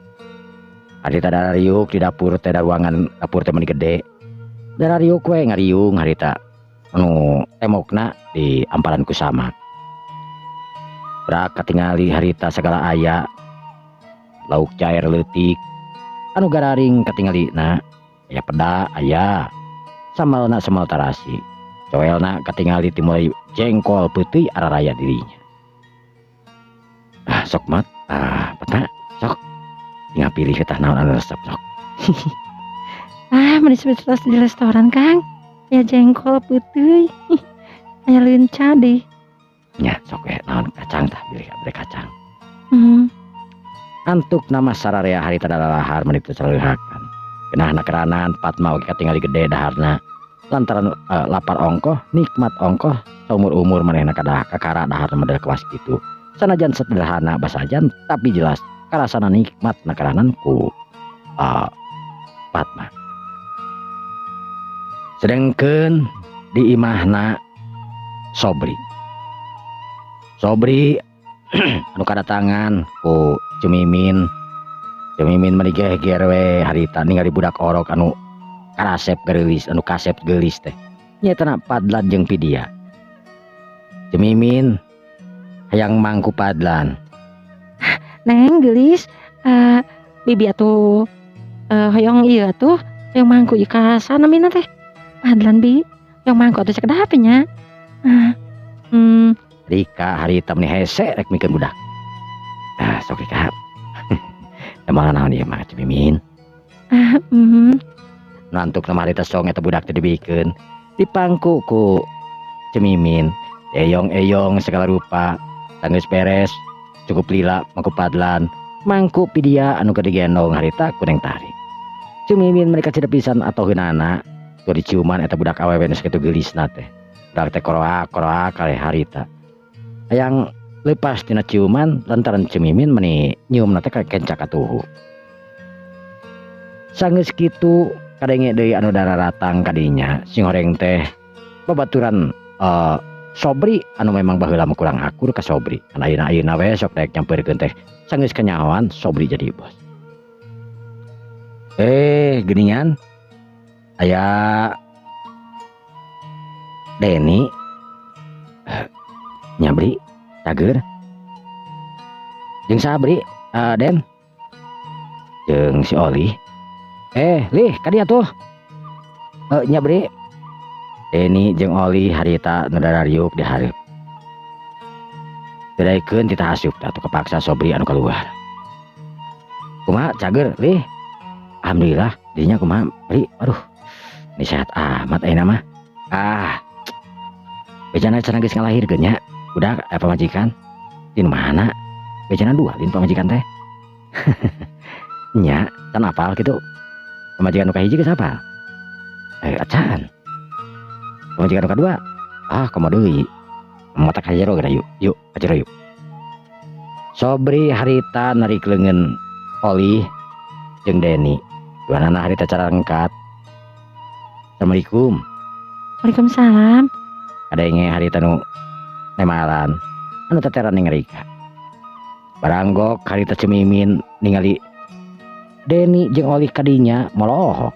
S1: Harita darariuk di dapur teh, da ruangan dapur teh meuni gede. Darariuk we ngariung harita anu tembokna di amparan ku samak. Brak katingali harita sagala aya lauk cair leutik anu gararing katingalina aya peda aya sambalna sambal tarasi coelna katingali timulai jengkol peuting araraya dirinya. Ah sok mat, ah peta sok tinggal pilih tah naon anu resep sok.
S2: Ah meuni sebelas di restoran Kang aya jengkol peuting aya leunca deh.
S1: Nya sok we naon kacang tah pilih beli kacang. Antuk nama sararea harita dalalahar meuni teu saleuhakan. Genah nakeranan Fatma oge katingali gede daharna. Lantaran lapar ongkoh, nikmat ongkoh, saumur-umur manehna kadah kakara dahar model kelas kitu. Sanajan sederhana basajan tapi jelas karasana nikmat nakeranan ku Fatma. Sedengkeun di imahna Sobri. Sobri anu kadatangan ku Cumimin. Cumimin meuni geger we harita ningali budak orok anu karasep geulis, anu kasep geulis teh. Nyaeta na Padlan jeung Pidia. Cumimin hayang mangku Padlan.
S2: Neng geulis, bibi atuh hoyong ieu atuh, hoyong mangku ieu ka sana mina teh. Padlan bi, hoyong mangku atuh sakedap nya.
S1: Rika harita meuni hese rek mikeun budak. Ah sok Rika. Emang naon ieu mah Cumimin. Nantuk nama harita song eta budak teh dibikeun. Dipangku ku Cemimin. Eyong-eyong segala rupa. Sanggeus beres cukup lila mangku Padlan. Mangku Pidia anu keur digendong harita ku Neng Tari. Cumimin mereka cedep pisan atau heunana. Tur diciuman eta budak awewe nu sakitu geulisna teh. Budak teh koroak-koroak kale harita. Hayang lepas tina ciuman lantaran Cemimin meuni nyiumna teh kenca katuhu. Sanggeus kitu kadenge deui anu dararatang kadinya sing horeng teh babaturan Sobri anu memang baheula mah kurang akur ka Sobri. Kan ayeuna-ayeuna we sok daek nyampeurkeun teh sanggeus kanyahoan Sobri jadi bos. Geuningan aya Deni nyabri cager jeung Sabri, Den jeung si Oli. Lih ka dieu tuh. Nyabri Deni jeung Oli harita nu darariuk di hareup. Teu daekeun titah asup tah atuh kepaksa Sobri anu keluar. Kumaha cager lih? Alhamdulillah dinya kumaha Bri? Aduh, ini sehat amat ayeuna mah. Ah, bejana cenah geus ngalahirkeun nya. Udah pamajikan. Di mana? Bejana dua lain pamajikan teh. Nya, can apal kitu. Pamajikan nu kahiji geus apal. Acan. Pamajikan nu kadua. Ah, komo deui. Mata ka jero geura yuk. Yuk, ka jero yuk. Sobri harita narik leungeun Oli jeung Deni. Duanana harita carangkat. Assalamualaikum.
S2: Waalaikumsalam.
S1: Kadenge harita nu nemalan anu teteran ning Rika. Baranggok harita Cemimin ningali Deni jeung Oli kadinya molohok.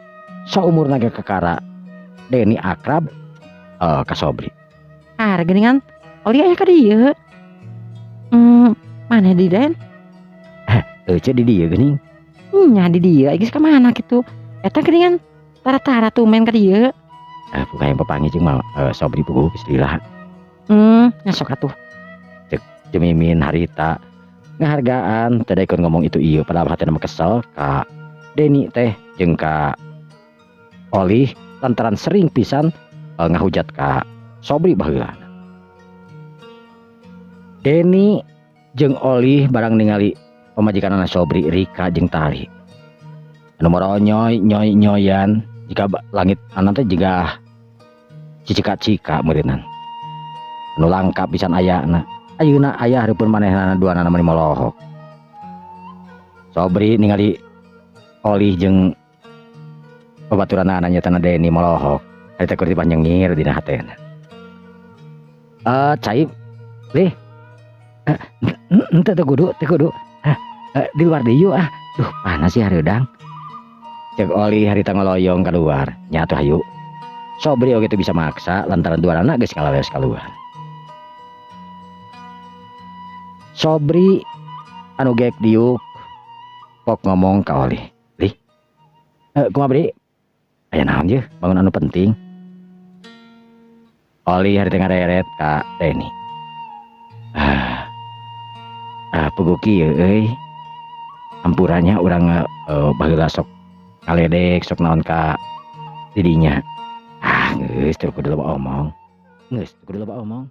S1: Saumurna ge kakara. Deni akrab ka Sobri.
S2: Ah, geuningan Oli aya ka dieu. Mana di Den?
S1: Euceu di dieu geuning.
S2: Nya di dieu geus ka mana kitu? Eta geuningan tara-tara tumen ka dieu.
S1: Ah, buka yang papanggih jeung mah Sobri puguh geus lila.
S2: Nya sok atuh.
S1: Cek Cemimin harita ngahargaan teu daekeun ngomong itu ieu padahal hatena mah kesel ka Deni teh jeung ka Oli lantaran sering pisan ngahujat ka Sobri baheula. Deni jeung Oli barang ningali pamajikanana Sobri, Rika jeung Tari. Anu moronyoy nyoy nyoyan jika langit anan teh jiga cicika-cika meureunnan. Anu langka pisan ayana. Ayeuna aya hareupeun manehna duanana mani molohok. Sobri ningali Oli jeung babaturanana nyaetana Deni molohok. Harita keur dipanyengir dina hatena. Cai lih. Henteu teu kudu, teu kudu. Di luar deui yuk ah. Duh, panas sih hareudang. Cek Oli harita ngoloyong keluar. Nya atuh hayu. Sobri oge teu bisa maksa lantaran duanana geus ngalaleos keluar. Sobri anu gek diuk pok ngomong ka Oli. Lih. Kumaha Bri? Aya naon yeuh bangun anu penting. Oli harita ngareret ka Deni. Puguh kieu euy. Ampurannya urang baheula sok ngaledek sok naon ka didinya. Ah, geus teu kudu loba omong. Geus teu kudu loba omong.